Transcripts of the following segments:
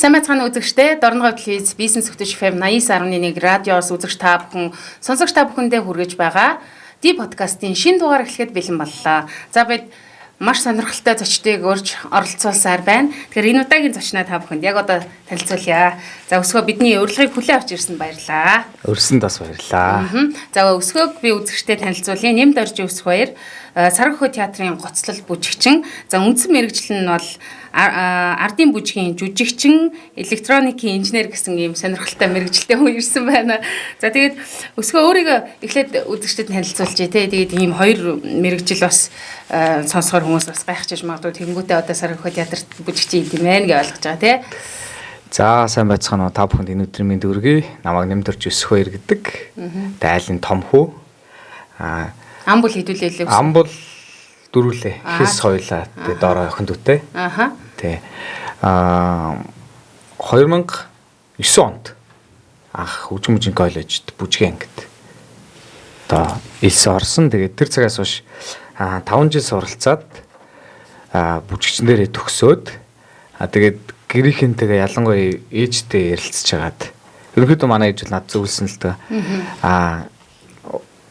Сайн байцгаана үзэгчдээ. Дорногов телевиз бизнес хөтөч FM 89.1 радиоос үзэгч та бүхэн, сонсогч та бүхэндээ хүргэж байгаа Ди подкастын шинэ дугаар эхлэхэд бэлэн боллоо. За бид маш сонирхолтой зочдыг урьж оролцуулсаар байна. Тэгэхээр энэ удаагийн зочноо та бүхэнд яг одоо танилцуулъя. За өсгөө бидний урилгыг хүлээн авч ирсэнд баярлалаа. Өрсөнд бас баярлалаа. За өсгөөг би үзэгчдэд танилцуулъя. Нэмд орж өсөх баяр. Саргахөө театрын гоцлол бүжигчин. За үндсэн мэргэжил нь бол ардын бүжгийн жүжигчин, электроникийн инженер гэсэн ийм сонирхолтой мэргэжилтэй хүн ирсэн байна. За тэгээд өсгөө өөрийгөө эхлээд үзэгчдэд танилцуулжээ те. Тэгээд ийм хоёр мэргэжил бас сонсохоор хүмүүс бас гайхчихж магадгүй. Тэнгүүтээ одоо Саргахөө театрт бүжигчин юм байна гэж ойлгож байгаа те. За сайн байцгаана уу, та бүхэнд энэ өдрийн мэнд хүргэе. Намайг Нэмдэрч Өсөх баяр гэдэг. Дайлын том хүү. Аа Ам бол хэдүүлээ лээ. Ам бол дөрвөлээ. Хэс хоёлаа тэ доороо охин дүүтэй. Аха. Тэ. Аа 2009 онд анх Хөгжин бүжгийн коллежид бүжгийн ангид одоо элс орсон. Тэгээд тэр цагаас хойш 5 жил суралцаад бүжигчин дээрээ төгсөөд тэгээд гэрийнхэнтэйгээ ялангуяа ээжтэй ярилцж хагаад ерөнхийдөө манай ээж бол над зөвлөсөн л дөө. Аа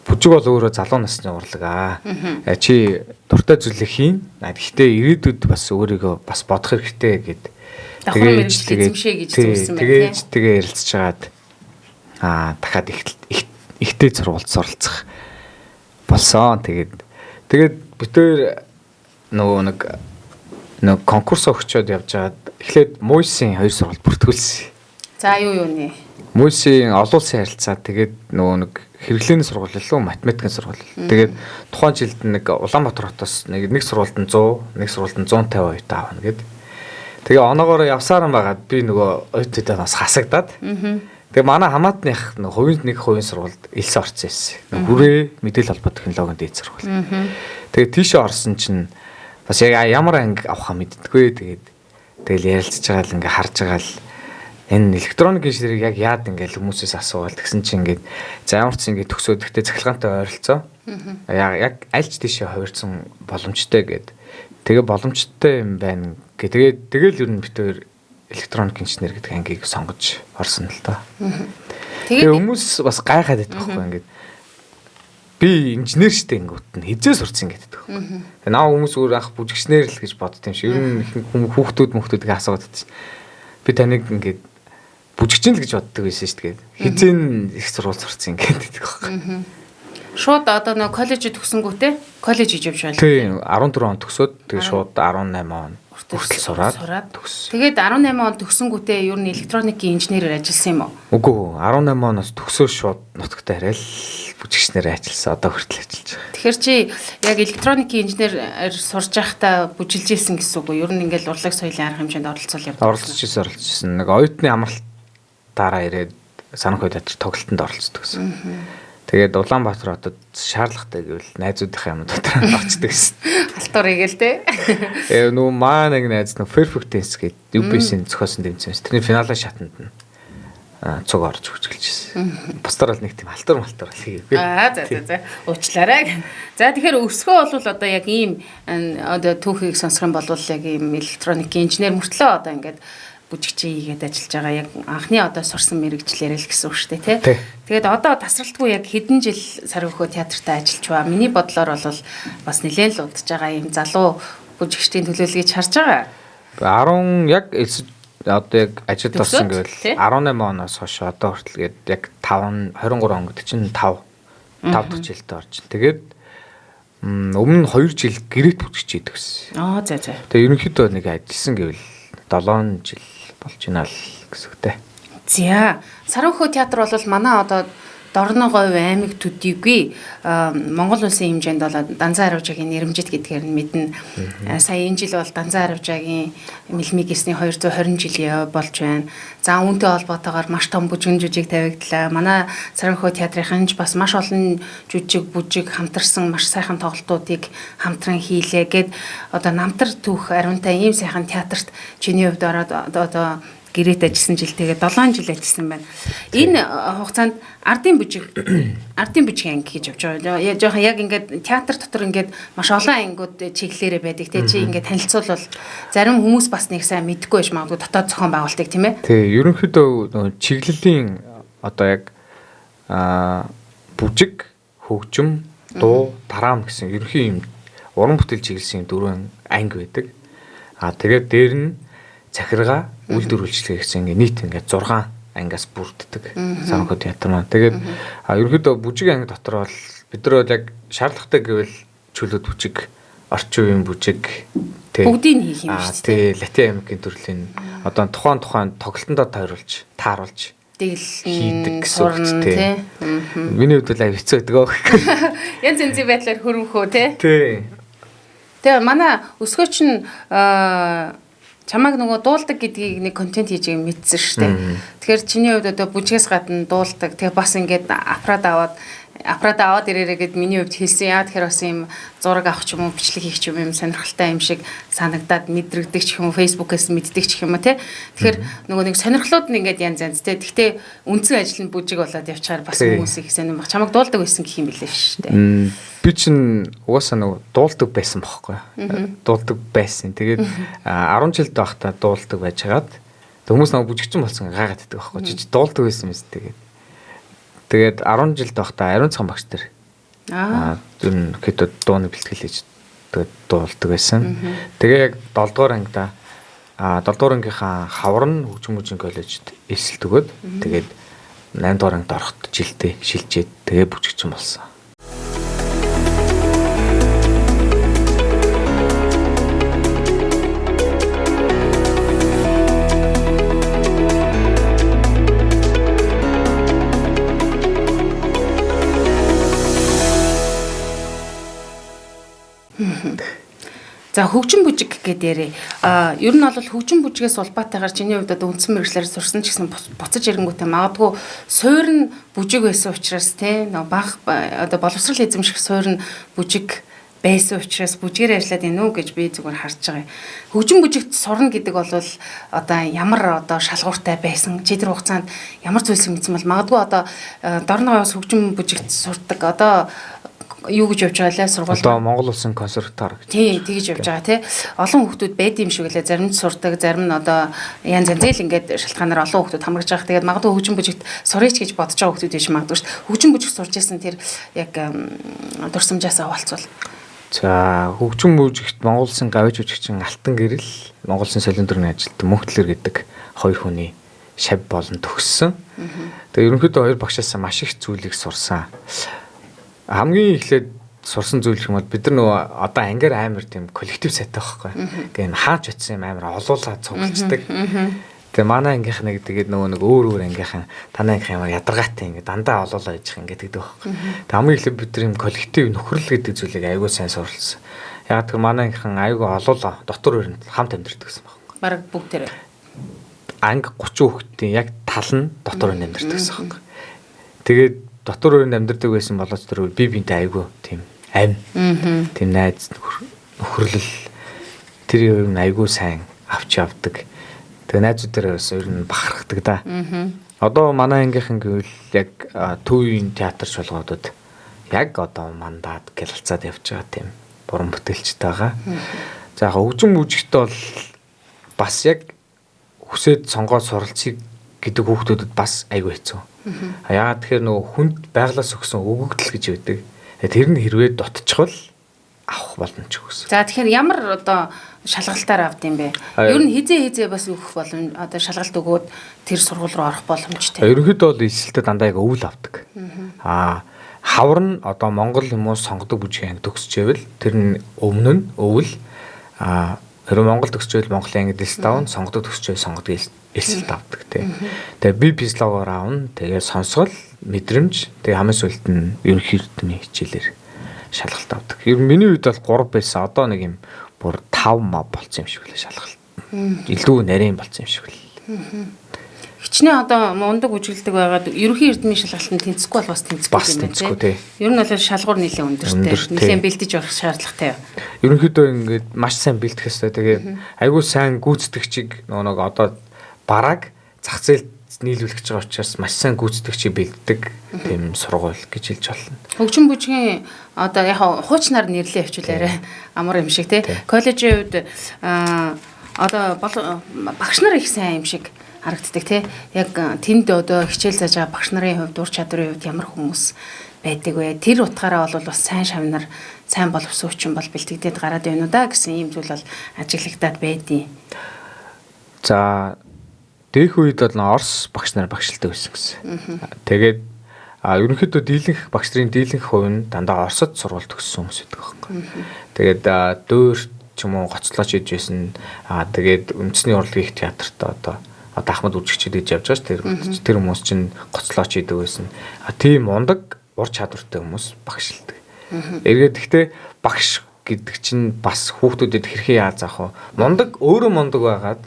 бүжиг бол өөрөө залуу насны урлаг аа. Чи дуртай зүйлээ хийн. Гэхдээ ирээдүйд бас өөрийгөө бас бодох хэрэгтэй гэд. Тэгээ эзэмшээ гэж зөвлөсөн байна. Тэгээ ээжтэйгээ ярилцж хагаад дахиад ихтэй сургуульд суралцах болсон. Тэгээд битээр нөгөө нэг конкурс өгчөөд явж байгаад эхлээд Мүйсийн хоёр сургууль бүртгүүлсэн. За юу юуны? Мүйсийн олон улсын харилцаа, тэгээд нөгөө нэг хэрэглээний сургууль илүү математикийн сургууль. Тэгээд тухайн жилд нэг Улаанбаатар хотоос нэг сургуульд нь 100, нэг сургуульд нь 150 оюутан авна гэд. Тэгээ оноогоор явсаар байгаад би нөгөө оюутнуудаа бас хасагдаад. Тэгээ манай хамаатных нөгөө хувийн нэг хувийн сургуульд элс орсон юмсэн. Нөгөө хүрээ мэдээлэл холбоо технологийн дээд сургууль. Тэгээ тийшээ орсон чинь бас яг ямар анги авахаа мэддэггүй. Тэгээд тэгэл ярилцж байгаа л ингээ харж байгаа л энэ электроник инженерийг яг яад ингээл хүмүүсээс асуувал тэгсэн чинь ингээд за ямар ч ингээд төгсөөд гэхдээ цахилгаантай ойролцоо. Яг альч тийшээ хувирсан боломжтой гэд. Тэгээ боломжтой юм байна гэ. Тэгээд тэгэл ер нь бид хоёр электроник инженер гэдэг ангийг сонгож орсон л доо. Тэгээ хүмүүс бас гайхаад байдаг байхгүй ингээд би инженер штэ ингүүт нь хизээ сурцсан гэдэг байхгүй. Тэгээ наа хүмүүс өөр анх бүжигчнэр л гэж бодд юм шиг. Ер нь их хүүхдүүд мөхтүүдийг асууад байсан. Би таныг ингээд бүжигчин л гэж боддог байсан шүү дээ. Хизээ нь их сургууль сурцсан гэдэг байхгүй. Шууд одоо нөө коллежид төгсөнгүүтээ коллеж хийж явж байлаа. Тийм 14 он төгсөөд тэгээ шууд 18 он хүртэл сураад төгссөн. Тэгээд 18 он төгсөнгүүтээ ер нь электроникийн инженерээр ажилласан юм уу? Үгүй 18 оноос төгсөө шууд нутагтай арай л бүжигчнэрээ ажилласан. Одоо хүртэл ажиллаж байгаа. Тэгэхээр чи яг электроникийн инженерээр сурж байхдаа бүжилж исэн гэсэн үг үү? Ер нь ингээл урлаг соёлын арга хэмжээнд оролцол явдаг. Оролцож исэн. Нэг оюутны амралт дараа ирээд Санхүү театр тоглолтод оролцдог гэсэн. Тэгээд Улаанбаатар хотод шаардлагатай гэвэл найзуудынхаа юм дотор орчдөг гэсэн. Халтур игээл те. Нөгөө маа нэг найз нөгөө Perfect Dance гэдэг UBS-ийн зохиосон тэмцээн. Тэрний финалын шатанд нь цуг орж хүчгэлж ирсэн. Бусдаар бол нэг тийм халтур малтур бол хийгээгүй. Аа за за за. Уучлаарай. За тэгэхээр өсгөө бол одоо яг ийм одоо түүхийг сонсох юм бол яг ийм электроникийн инженер мөртлөө одоо ингээд бүжигчин хийгээд ажиллаж байгаа яг анхны одоо сурсан мэрэгчлэрэл гэсэн үг шүү дээ тий. Тэгээд одоо тасралтгүй яг хэдэн жил Сарвөхөө театртаа ажиллаж ба. Миний бодлоор бол бас нэлээд л удаж байгаа юм залуу бүжигчдийн төлөөллөгийг харж байгаа. 10 яг одоо яг ажилд орсон гэвэл 18 оноос хойш одоо хүртэл гээд яг 5 23 он гэдэг чинь 5 дахь жилдээ орж. Тэгээд өмнө нь 2 жил гэрээт бүжигч хийдэг гэсэн. Аа за за. Тэгээд ерөнхийдөө нэг ажилласан гэвэл 7 жил болж байна л гэсэн үг те. За, Сарвөхөө театр бол манай одоо Дорноговь аймаг төдийгүй Монгол улсын хэмжээнд бол Данзан Харавжаагийн нэрэмжит гэдгээр нь мэднэ. Сая энэ жил бол Данзан Харавжаагийн мэлмиг гисний 220 жил болж байна. За үүнтэй холбоотойгоор маш том бүжгэн жүжиг тавигдлаа. Манай Сарвөхөө театрын ч бас маш олон жүжиг бүжиг хамтарсан маш сайхан тоглолтуудыг хамтран хийлээ гэд одоо намтар түүх ариунтай ийм сайхан театрт чиний хувьд ороод одоо гэрээт ажилласан жил тэгээд 7 жил ажилласан байна. Энэ хугацаанд ардын бүжиг анги гэж явж байгаа. Жохон яг ингээд театр дотор ингээд маш олон ангиуд чиглэлээрээ байдаг те. Чи ингээд танилцуулбал зарим хүмүүс бас нэг сайн мэдэхгүй байж магадгүй дотоод зохион байгуулалтыг тийм ээ. Тий, ерөнхийдөө нөгөө чиглэлийн одоо яг бүжиг, хөгжим, дуу, драм гэсэн ерөнхий юм уран бүтээл чиглэсэн юм дөрвөн анги байдаг. Аа тэгээд дээр нь захиргаа, үйлдвэр үйлчилгээ гэсэн ингээ нийт ингээ 6 ангиас бүрддэг. Санхүү театр маань. Тэгээд ерөнхийдөө бүжиг анги дотор бол бид нар бол яг шаардлагатай гэвэл чөлөөт бүжиг, орчин үеийн бүжиг, тий. Бүгдийг хийх юм шүү дээ. Тий, Латин Америкийн төрлийн одоо тухайн тоглолтондоо тааруулж хийдэг гэсэн үг тий. Миний хувьд бол аяа хэцүү байдаг. Янз янзын байдлаар хөрвөхөө тий. Тий. Тэгээ манай өсгөө чинь чамайг нөгөө дуулдаг гэдгийг нэг контент хийж байгаа мэдсэн шүү дээ. Тэгэхээр чиний хувьд одоо бүжгээс гадна дуулдаг. Тэгээ бас ингээд аппарат аваад ирээрэй гэд миний хувьд хэлсэн. Яа тэгэхээр бас юм зураг авах ч юм уу, бичлэг хийх ч юм сонирхолтой юм шиг санагдаад мэдрэгдэг ч юм уу, Facebook-ээс мэддэг ч юм уу те. Тэгэхээр нөгөө нэг сонирхлууд нь ингээд янз янз те. Гэхдээ үндсэн ажил нь бүжиг болоод явчихаар бас хүмүүс их сонирм баг. Чамайг дуулдаг байсан гэх юм билээ шүү дээ. Би чинь угаасаа нөгөө дуулдаг байсан бохоггүй. Дуулдаг байсан. Тэгээд 10 жилд байхдаа дуулдаг байж хагаад хүмүүс нөгөө бүжигчин болсон гайгаад байдаг бохоггүй. Чи дуулдаг байсан юм тэгээд. Тэгээд 10 жилд байхдаа Ариун цан багш дээр ер нь хэд дууны бэлтгэл хийж тэгээд дуулдаг байсан. Тэгээ яг 7 дугаар ангида 7 дугаар ангийнхаа хавар нь хөгжим бүжгийн коллежид элсэлт өгөөд тэгээд 8 дугаар ангид ороход жилдээ шилжээд тэгээ бүжигчин болсон. За хөгжим бүжиг гэдэг ярэ. Ер нь бол хөгжим бүжгээс улбаатайгаар чиний хувьд одоо үндсэн мэргэжлээр сурсан ч гэсэн буцаж ирэнгүүтээ магадгүй суур нь бүжиг байсан учраас те нөгөө баг одоо боловсрал эзэмших суур нь бүжиг байсан учраас бүжгээр ажиллаад байна уу гэж би зүгээр харж байгаа юм. Хөгжим бүжигт сурна гэдэг бол одоо ямар одоо шалгууртай байсан, чи тэр хугацаанд ямар зүйлсийг мэдсэн бол магадгүй одоо Дорноогоос хөгжим бүжигт сурдаг одоо юу гэж явж байгаа лээ сургууль. Одоо Монгол улсын консерватор гэж. Тий, тэгж явж байгаа тий. Олон хүмүүс байд юм шиг лээ. Зарим нь сурдаг, зарим нь одоо янз янзэл ингээд шалтгаанаар олон хүмүүс хамрагж байгаа. Тэгээд магадгүй хөгжим бүжигт сурыч гэж бодож байгаа хүмүүс биш магадгүй шүү дээ. Хөгжим бүжиг сурж исэн тэр яг дурсамжаасаа хаваалцвал. За, хөгжим бүжигт Монгол улсын гавьж бүжигчин Алтан Гэрэл, Монгол улсын солион дүрмийн ажилтан Мөнхтлэр гэдэг хоёр хүний шав болон төгссөн. Тэгээд ерөнхийдөө хоёр багшаасаа маш их зүйлийг сурсан. Хамгийн эхлээд сурсан зүйл гэх юм бол бид нар нөгөө одоо ангиар амар тийм коллектив сайтай байхгүй. Тэгээ юм хаач очсон юм амар олуулаад цуглцдаг. Тэгээ манай ангийнх нэг тэгээд нөгөө нэг өөр өөр ангийнхан танай ангийнх амар ядаргаатай ингээ дандаа олуулаа яжих ингээ тэгдэг байхгүй. Тэгээ хамгийн эхлээд бид нар юм коллектив нөхөрлөл гэдэг зүйлийг айгүй сайн суралцсан. Яг тэр манай ангийнхан айгүй олуулаа дотор өрөнд хамт амьдардаг гэсэн байхгүй. Бараг бүгдээрээ. Анги 30 хүүхдийн яг тал нь дотор өрөнд амьдардаг гэсэн байхгүй. Тэгээд дотор өрөөнд амьдардаг байсан болооч тэр би бинтэй айгүй тийм ам. Тийм найз нөхөрлөл тэр юм айгүй сайн авч явдаг. Тэгээ найзуудаараа бас ер нь бахархдаг да. Одоо манай ангийнхан гэвэл яг төвийн театр чуулгануудад яг одоо мандат гялалцаад явж байгаа тийм буран бүтээлчтэй байгаа. За яг хөгжим бүжигт бол бас яг хүсээд сонгоод суралцъя гэдэг хүүхдүүдэд бас айгүй хэцүү. Яагаад тэгэхээр нөгөө хүнд байглаас өгсөн өгөгдөл гэж байдаг. Тэр нь хэрвээ дутчихвал авах боломжгүй гэсэн. За тэгэхээр ямар одоо шалгалтаар авд юм бэ? Ер нь хизээ бас өгөх боломж одоо шалгалт өгөөд тэр сургууль руу орох боломжтой. Ерөнхийдөө бол элсэлтээ дандаа яг өвөл авдаг. Хавар нь одоо Монгол хүмүүс сонгодог бүжгийн анги төгсчээвэл тэр нь өмнө нь өвөл хэрвээ Монгол төгсчээвэл Монголын ангид элсэлт авна, сонгодог төгсчээвэл сонгодог элсэлт авдаг тий. Тэгээ би физиологоор авна. Тэгээ сонсгол, мэдрэмж, тэгээ хамгийн сүүлд нь ерөнхий эрдэмтний хичээлээр шалгалт авдаг. Ер нь миний үед бол 3 байсан. Одоо нэг юм бүр 5 ма болцсон юм шиг лээ шалгалт. Илүү нарийн болцсон юм шиг л. Хичнээн одоо мундаг үжиглдэг байгаад ерөнхий эрдмийн шалгалтанд тэнцэхгүй бол бас тэнцэхгүй юм байна тий. Ер нь бол шалгуур нэлээд өндөртэй. Нэлээд бэлдэж явах шаардлагатай. Ерөнхийдөө ингээд маш сайн бэлтгэх хэрэгтэй. Тэгээ айгүй сайн гүйцэтгэгчийг нөгөө нэг одоо барааг зах зээлд нийлүүлэх гэж байгаа учраас маш сайн гүйцэтгэгчийг бэлддэг тийм сургууль гэж хэлж болно. Хөгжин бүжгийн одоо яг хуучнаар нэрлээ явуул арай амар юм шиг тий. Коллежийн хувьд одоо багш нар их сайн юм шиг харагддаг тий. Яг тэнд одоо хичээл зааж байгаа багш нарын хувьд, ур чадварын хувьд ямар хүмүүс байдаг вэ? Тэр утгаараа бол бас сайн шавнар, сайн боловсрууччин бол бэлтгэдээд гараад байна уу да гэсэн ийм зүйл бол ажиглагдаад байдیں۔ За, дэх үед бол Орос багш нар багшилдаг байсан гэсэн. Тэгээд ерөнхийдөө дийлэнх багш нарын дийлэнх хувь нь дандаа Оросод сургууль төгссөн хүмүүс байдаг байхгүй. Тэгээд дуур ч юм уу гоцлооч хийж байсан. Тэгээд үндэсний урлагийн их театрт одоо ахмад үжигчид гэж явж байгаа ш. Тэр хүмүүс чинь гоцлооч хийдэг байсан. Тийм мундаг ур чадвартай хүмүүс багшилдаг. Эргээд гэхдээ багш гэдэг чинь бас хүүхдүүдэд хэрхэн яаж заах вэ? Мундаг өөрөө мундаг байгаад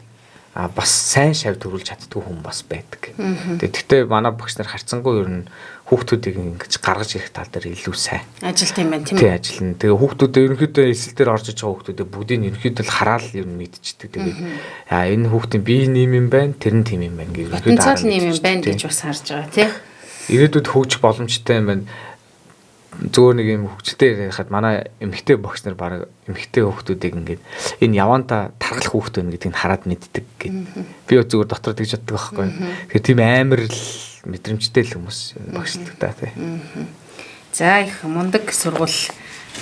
бас сайн шав төрүүлж чаддгүй хүн бас байдаг. Тэгэхдээ манай багш нар харьцангуй ер нь хүүхдүүдийг ингэж гаргаж ирэх тал дээр илүү сайн ажилт юм байна, тийм үү? Тий, ажиллана. Тэгээ хүүхдүүдээ ерөнхийдөө эсэл дээр орж иж байгаа хүүхдүүдээ бүгдийг ерөнхийдөө л хараал ер нь мэдчихдэг. Тэгээд энэ хүүхдийн бие нэм юм байна, тэр нь тийм юм байна гэж ерөнхийдөө потенциал нэм юм байна гэж бас харж байгаа, тий. Ирээдүйд хөгжих боломжтой юм байна. Зүгээр нэг юм хөгжилтэй ярихад манай эмэгтэй багш нар баг эмэгтэй хүүхдүүдийг ингээд энэ яваанта таргалах хүүхд байна гэдгийг хараад мэддэг гэд. Би зүгээр дотор тэгж боддог байхгүй. Тэгэхээр тийм амар л мэдрэмжтэй л хүмүүс багшилдаг та, тий. За, их мундаг сургууль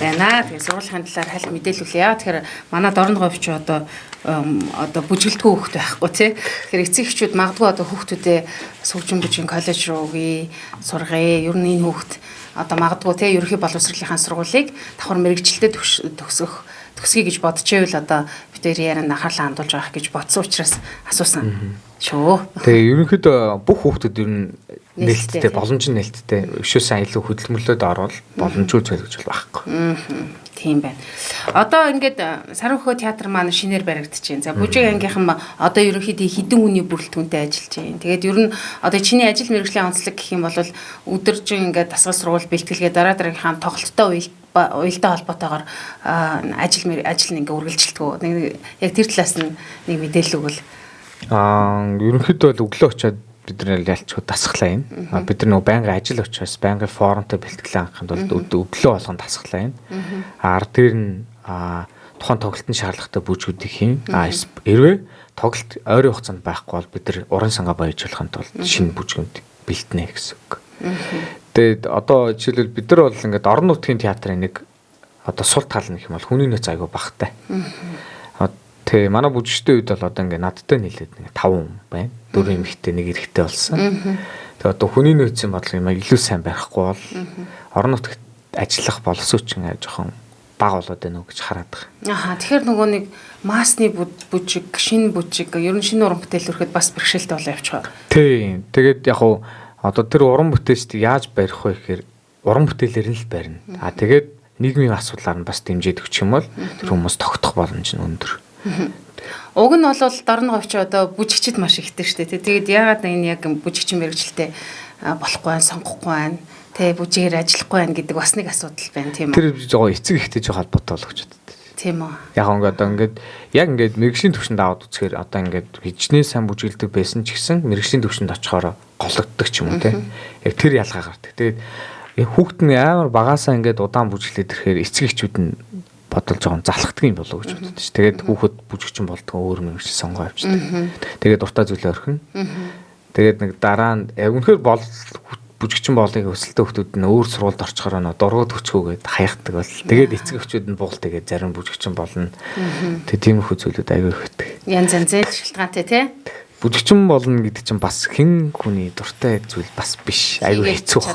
байна. Тэгээ сургуулийн талаар хальт мэдээлүүлье. Яа тэгэхээр манай дорн говьч одоо бүжгэлдэггүй хүүхд байхгүй, тий. Тэгэхээр эцэг эхчүүд магадгүй одоо хүүхдүүдээ сүүжин бүжгийн коллеж руу үгүй сургая. Ер нь энэ хүүхд одоо магадгүй тий ерөнхий боловсролынхаа сургуулийг давхар мэрэгчлэлтэд төгсгий гэж бодчихвол одоо бид хоёр ярианд анхаарлаа хандуулж байгаа гэж бодсон учраас асуусан шүү. Тэгээ ерөнхийдөө бүх хүүхдүүд ер нь нээлттэй, боломж нь нээлттэй. Өшөөсөө илүү хөдөлмөрлөөд орвол боломжгүй зүйл гэж байхгүй. Тийм байна. Одоо ингээд Сарвхөө театр маань шинээр баригдаж байна. За, бүжиг ангийнхан одоо ерөнхийдөө хэдэн хүний бүрэлдэхүүнтэй ажиллаж байна. Тэгээд ер нь одоо чиний ажил мэргэжлийн онцлог гэх юм бол өдөржин ингээд дасгал сургууль бэлтгэлгээ дараа дараагийнхаа тоглолттой уялдаа холбоотойгоор ажил нь ингээд үргэлжилдэг. Яг тэр талаас нь нэг мэдээлэл өгвөл. Ерөнхийдөө бол өглөө очиод бид нар ялчгүй дасгалаа юм. Бид нар нөгөө байнгын ажил учраас байнгын форумтай бэлтгэлээ хангахын тулд өглөө болгон дасгалаа юм. Ар дээр нь тухайн тоглолтын шаардлагатай бүжгүүдийг хийн. Хэрвээ тоглолт ойрын хугацаанд байхгүй бол бид нар уран сангаа баяжуулахын тулд шинэ бүжгэнд бэлтнэ гэсэн үг. Тэгээд одоо жишээлбэл бид нар бол ингээд орон нутгийн театрын нэг одоо сул тал нь гэх юм бол хүний нөөц айгүй багатай. Тэгээ манай бүжигчдийн үед бол одоо ингээд надтай нийлээд ингээд 5 хүн байна. 4 эмэгтэй, 1 эрэгтэй болсон. Тэгээ одоо хүний нөөцийн бодлого юм илүү сайн барихгүй бол орон нутагт ажиллах боловсрууччин жоохон бага болоод байна уу гэж хараад байгаа. Аха, тэгэхээр нөгөө нэг маасны бүжиг, шинэ бүжиг, ер нь шинэ уран бүтээл өрөхөд бас бэрхшээлтэй болоо явчих. Тийм. Тэгээд яг уу одоо тэр уран бүтээлчдийг яаж барих вэ гэхээр уран бүтээлээр нь л барина. А тэгээд нийгмийн асуудлаар нь бас дэмжиж өгчих юм бол тэр хүмүүс тогтох боломж нь өндөр. Уг нь бол дорн говьч одоо бүжигчд маш ихтэй шүү дээ. Тэгээд яагаад энэ яг бүжигчин мэрэгчлээ болохгүй байна, сонгохгүй байна, тэ бүжигээр ажиллахгүй байна гэдэг бас нэг асуудал байна, тийм үү? Тэр жоо эцэг ихтэй жоо холбоотой болов гэж боддог. Тийм үү? Яг ингээд одоо ингээд яг ингээд мэрэгжлийн түвшинд аваад үзэхээр одоо ингээд хичнээн сайн бүжиглдэг байсан ч гэсэн мэрэгжлийн түвшинд очихоор гологддог ч юм уу, тэ. Яг тэр ялгаа гардаг. Тэгээд хүүхэд нь амар багаасаа ингээд удаан бүжиглээд ирэхээр эцэг эхчүүд нь бодол жоохон залхдаг юм болов уу гэж боддог ш. Тэгээд хүүхэд бүжигчин болдгоо өөр мэрэгжил сонгоо авчдаг. Тэгээд дуртай зүйлээ орхино. Тэгээд нэг дараа нь үнэхээр бол бүжигчин болыг өсөлтөө хүүхдүүд нь өөр сургуульд орчхороо нөө дургуй төчгөөгээд хаяхдаг бол. Тэгээд эцэг эхчүүд нь буулт тэгээд зарим бүжигчин болно. Тэгээд тиймэрхүү зүйлүүд аягүй их байдаг. Янз янзын шалтгаантай тий. Бүжигчин болно гэдэг чинь бас хэн хүний дуртай зүйл бас биш. Аягүй хэцүү.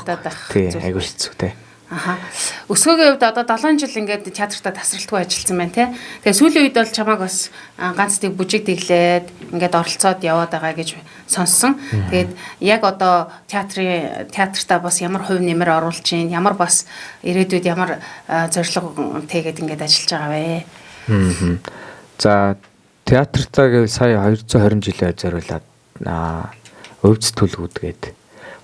Тий, аягүй хэцүү тий. Аха. Өсгөөгийн хувьд одоо 7 жил ингээд театртаа тасралтгүй ажилласан байна тий. Тэгээ сүүлийн үед бол чамааг бас ганц нэг бүжиг тэглээд ингээд оролцоод яваад байгаа гэж сонссон. Тэгээд яг одоо театртаа бас ямар хувь нэмэр оруулж чинь, ямар бас ирээдүйд ямар зорилго тэгээд ингээд ажиллаж байгаа вэ? За, театртаа гэвэл сая 220 жилээ зориулаад өвц түлгүүд гээд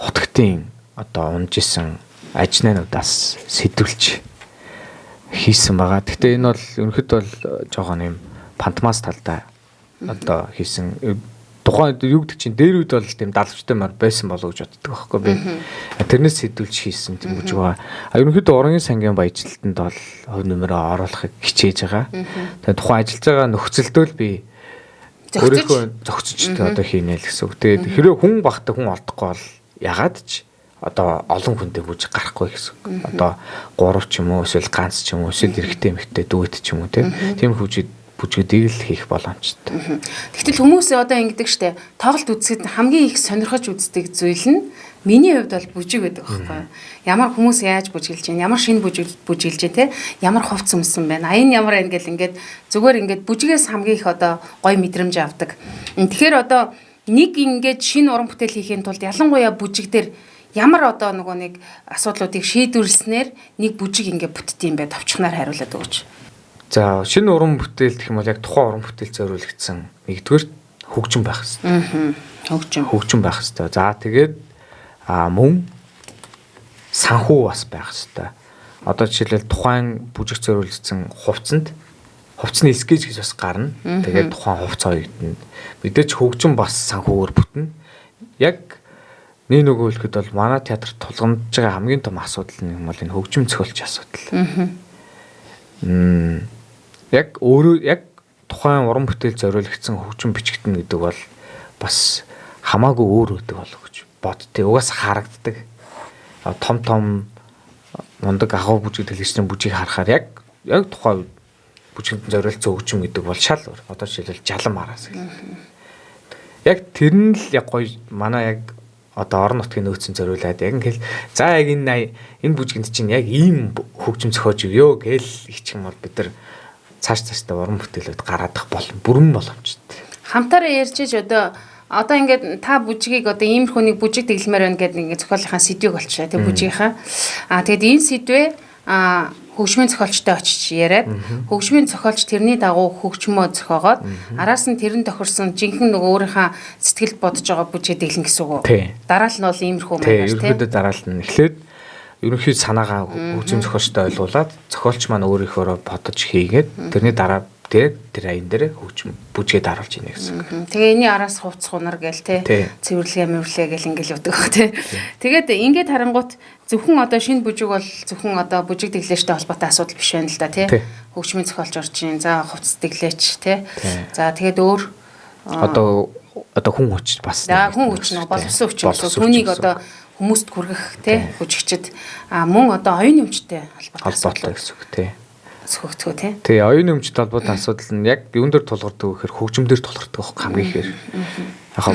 хутгтын одоо унж исэн ажнаануудаас сэтвэлж хийсэн байгаа. Гэхдээ энэ бол ерөнхийдөө бол жоохон юм пантмас талдаа одоо хийсэн. Тухайн юу гэдэг чинь дээр үед бол тийм далавчтай морь байсан болов гэж боддог байхгүй би. Тэрнээс сэдвүүлж хийсэн тийм бүжиг байгаа. А ерөнхийдөө уран сангийн баяжилтанд бол хувь нэмрээ оруулахыг хичээж байгаа. Тэгээ тухайн ажиллаж байгаа нөхцөлдөө л би өөрийнхөө зохицож одоо хийнэ л гэсэн үг. Тэгээд хэрвээ хүн багтаа хүн олдохгүй бол ягаад ч одоо олон хүнтэй бүжиг гарахгүй гэсэн үг. Одоо 3 ч юм уу эсвэл ганц ч юм уу эсвэл эрэгтэй эмэгтэй дүүт ч юм уу тийм бүжгүүдийг л хийх боломжтой. Тэгтэл хүмүүс одоо ингэдэг штэ тоглолт үзэхэд хамгийн их сонирхож үздэг зүйл нь миний хувьд бол бүжиг байдаг байхгүй юу? Ямар хүмүүс яаж бүжиглэж байна? Ямар шинэ бүжиг бүжиглэж байна те? Ямар хувц өмсөн байна? А энэ ямар байна гэл ингээд зүгээр ингээд бүжигээс хамгийн их одоо гоё мэдрэмж авдаг. Тэгэхээр одоо нэг ингээд шинэ уран бүтээл хийхин тулд ялангуяа бүжиг дээр ямар одоо нөгөө нэг асуудлуудыг шийдвэрлэснээр нэг бүжиг ингээд бүтдэг юм бэ? Товчхоноор хариулаад өгөөч. За шинэ уран бүтээл гэх юм бол яг тухайн уран бүтээл зориулагдсан нэгдүгээр хөгжим байх хэрэгтэй. Хөгжим. Хөгжим байх хэрэгтэй. За тэгээд мөн санхүү бас байх хэрэгтэй. Одоо жишээлбэл тухайн бүжиг зориулагдсан хувцсанд хувцсны скетч гэж бас гарна. Тэгээд тухайн хувц хоёрт нь мэдээж хөгжим бас санхүүгээр бүтнэ. Яг нэг нөгөө хэлэхэд бол манай театр тулгамдж байгаа хамгийн том асуудал нь юм бол энэ хөгжим зохиолч асуудал. Яг өөрөө яг тухайн уран бүтээл зориулагдсан хөгжим бичигдэнэ гэдэг бол бас хамаагүй өөр өгдөг болов гэж боддتي. Угаас харагддаг. Том том мундаг агуу бүжиг дэлгэцний бүжгийг харахаар яг тухайн бүжигэнд зориулсан хөгжим гэдэг бол шал өөр. Одоо жишээлбэл жалан мараас гэх. Яг тэр нь л яг гоё манай яг одоо орон нутгийн нөөцөн зориулаад яг ингээл за яг энэ бүжгэнд чинь яг ийм хөгжим зохиож өгөө гээл ичих юм бол бид нар цааш цаашдаа уран бүтээлүүд гараадах бүрэн боломжтой. Хамтаараа ярьж иж одоо ингээд та бүжгийг одоо иймэрхүү нэг бүжиг дэглэмээр байна гэдэг ингээд зохиолынхаа сэдвийг олчихлаа тэг бүжгийнхаа. Тэгээд энэ сэдвээ хөгжмийн зохиолчтой очиж яриад хөгжмийн зохиолч тэрний дагуу хөгжмөө зохиогоод араас нь тэрэн тохирсон жинхэнэ нөгөө өөрийнхөө сэтгэлд бодож байгаа бүжгээ дэглэн гэсэн үг үү? Дараал нь бол иймэрхүү маягаар тийм. Ерөнхийдөө дараал нь эхлээд ерөнхий санаагаа хөгжим зохиолчтой ойлгуулад зохиолч маань өөрийнхөөрөө бодож хийгээд тэрний дараа тэр аян дээр хөгжим бүжгээ даруулж ийнэ гэсэн. Тэгээ энэний араас хувцс хунар гээл те цэвэрлэгээ мэвэрлэгээ гэл ингээл явдаг бах те. Тэгээд ингээд харангуут зөвхөн одоо шинэ бүжиг бол зөвхөн одоо бүжиг дэглээчтэй холбоотой асуудал биш байна л да те. Хөгжмийн зохиолч орж ийн. За хувцс дэглээч те. За тэгээд өөр одоо хүн хүч бас. За хүн хүч нөө боловсон хүч гэсэн. Түүнийг одоо хүмүүст хүргэх те бүжигчд мөн одоо оюун өмчтэй холбоотой гэсэн үг те. Сөхөгдгөө тий. Тий, оюун өмчтэй холбоотой асуудал нь яг юун дээр тулгардаг вэ гэхээр хөгжим дээр тулгардаг байхгүй хамгийн ихээр. Яг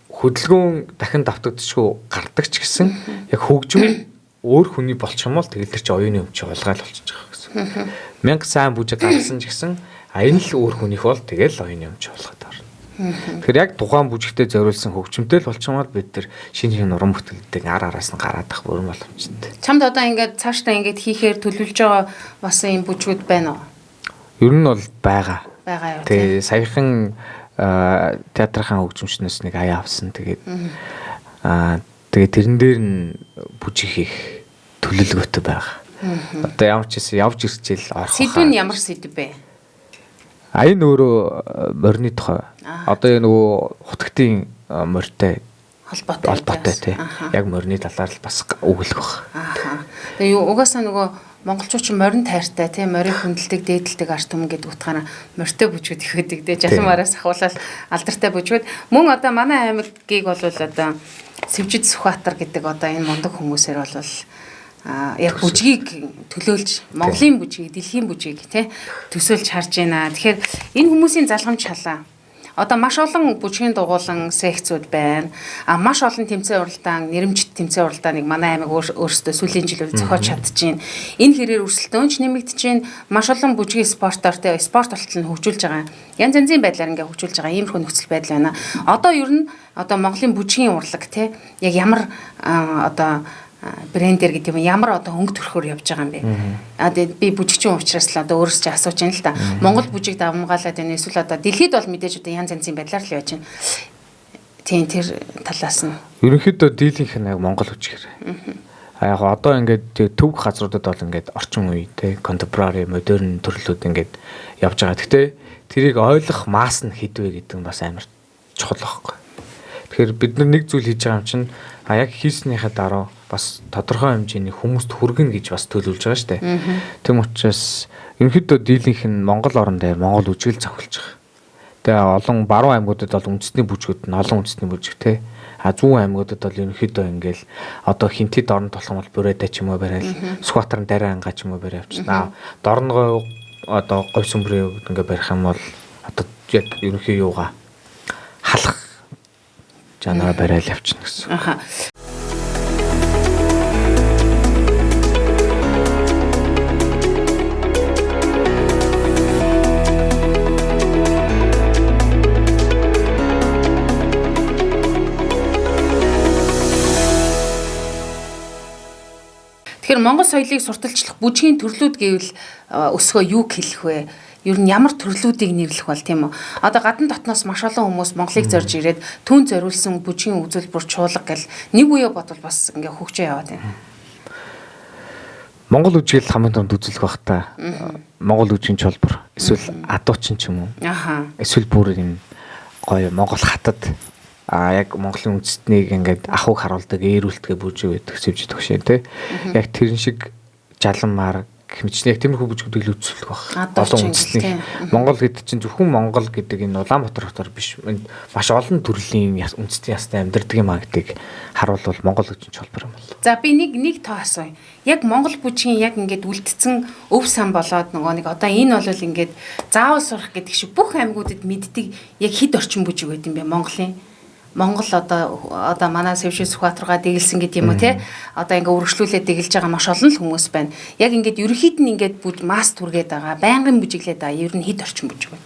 хөдөлгөөн дахин давтагдчихгүй гардаг ч гэсэн яг хөгжим өөр хүний болчих юм бол тэгэл тэр чи оюуны өмч улгаал болчихж байгаа гэсэн. Мянга сайн бүжиг гаргасан ч гэсэн аян л өөр хүнийх бол тэгэл оюуны өмч улгаад орно. Тэгэхээр яг тухайн бүжигтээ зориулсан хөгжимтэй л болчих юм бол бид тэр шинэ шинэ уран бүтээлүүдийг ар араас нь гараадах бүрэн боломжтой. Чамд одоо ингээд цаашдаа ингээд хийхээр төлөвлөж байгаа бас ийм бүжгүүд байна уу? Ер нь бол байгаа. Байгаа юу? Тэгээ саяхан театрын хөгжимчнээс нэг аяа авсан. Тэгээд тэгээд тэрэн дээр нь бүжиг хийх төлөвлөгөөтэй байгаа. Одоо ямар ч гэсэн явж ирчээл орох. Сэдв нь ямар сэдв бэ? Аян өөрөө морины тухай. Одоо яг нөгөө хутгтын морьтой холбоотой тий. Яг морины талаар л бас өгүүлэх баг. Тэгээ юу угаасаа нөгөө монголчууд ч морин тайртай тий, морийг хүндэлдэг, дээдэлдэг арт түмэн гэдэг утгаараа морьтой бүжгүүд их байдаг тий. Жалан мараас ахуулаад алдартай бүжгүүд. Мөн одоо манай аймгийг бол одоо Сэвжид Сүхбаатар гэдэг одоо энэ мундаг хүмүүсээр бол яг бүжгийг төлөөлж Монголын бүжгийг, дэлхийн бүжгийг тий төсөөлж харж байна. Тэгэхээр энэ хүмүүсийн залгамж шалаа. Одоо маш олон бүжгийн дугуулan секцүүд байна. Маш олон тэмцээн уралдаан, нэрэмжит тэмцээн уралдааныг манай аймаг өөрсдөө сүүлийн жилүүд зохиож чадчихээн. Энэ хэрээр өрсөлдөөн ч нэмэгдэж байна. Маш олон бүжгийн спортоор тэ спорт болтол нь хөгжүүлж байгаа. Янз янзын байдлаар ингээ хөгжүүлж байгаа иймэрхүү нөхцөл байдал байна. Одоо ер нь одоо Монголын бүжгийн урлаг тэ яг ямар одоо брендер гэдэг юм ямар одоо өнгө төрхөөр явж байгаа юм бэ? Тэгээд би бүжигчин учраас л одоо өөрөөс чи асууж байна л да. Монгол бүжиг давмгаалаад байна эсвэл одоо дэлхийд бол мэдээж одоо янз янзын байдлаар л явж байна. Тийм тэр талаас нь. Ерөнхийдөө дийлэнх нь яг Монгол бүжгээр. Яг одоо ингээд төв газруудад бол ингээд орчин үе те contemporary modern төрлүүд ингээд явж байгаа. Гэхдээ тэрийг ойлгох масс нь хэд вэ гэдэг нь бас амар чухал байхгүй. Тэгэхээр бид нар нэг зүйл хийж байгаа юм чинь яг хийснийхээ дараа бас тодорхой хэмжээний хүмүүст хүргэнэ гэж бас төлөвлөж байгаа шүү дээ. Тэм учраас ерөнхийдөө дийлэнх нь Монгол орон дээр Монгол үжигэл зохиолж байгаа. Тэгээ олон баруун аймагуудад бол үндэсний бүжгүүд нь олон үндэсний бүжиг те. А зүүн аймагуудад бол ерөнхийдөө ингээл одоо хинти дорн толгом бол бүрээдэ ч юм уу барайл, Сүхбаатар нь дараа ангаа ч юм уу барай явчихна. Дорногой одоо говь сүмбрийн ингээ барих юм бол одоо яг ерөнхий юугаа халах жанраа барайл явчихна гэсэн. Аха. Тэгэхээр Монгол соёлыг сурталчлах бүжгийн төрлүүд гэвэл өсгөө юу хэлэх вэ? Ер нь ямар төрлүүдийг нэрлэх бол тийм үү? Одоо гадна дотноос маш олон хүмүүс Монголыг зорж ирээд түн зориулсан бүжгийн үзүүлбэр чуулга гэл нэг үе бодвол бас ингээ хөгжөө яваад байна. Монгол үжигэл хамгийн түрүүнд үзүүлэх бах та. Монгол үжигийн чулбар эсвэл адуучин ч юм уу. Аха. Эсвэл бүр юм гоё Монгол хатад яг Монголын үндэстнийг ингээд ахуйг харуулдаг ээрүүлтгээ бүжиг байдаг сэвж төгшээ тий. Яг тэрэн шиг жаланмаар гэх мэтчнээ яг тиймэрхүү бүжгүүдийг л үзүүлэх байх. Олон үндэстний Монгол гэдэг чинь зөвхөн Монгол гэдэг энэ Улаанбаатар хотоор биш маш олон төрлийн үндэстний ястай амьдардаг юм а гэдгийг харуулвал Монгол гэж чолбор юм бол. За би нэг тоо асууя. Яг Монгол бүжгийн яг ингээд үлдсэн өв сан болоод нөгөө нэг одоо энэ бол ингээд заавал сурах гэдэг шиг бүх аймагуудад мэддэг яг хэд орчим бүжиг байд юм бэ Монголын? Монгол одоо манай Сэвшин Сүхбаатаргаа дэглсэн гэдэг юм уу те одоо ингээ үргэлжлүүлээд дэглэж байгаа маш олон л хүмүүс байна. Яг ингээд ерөнхийд нь ингээд бүгд масс түргээд байгаа, байнгын бүжиглээд байгаа. Ер нь хэд орчим бүжиг байна?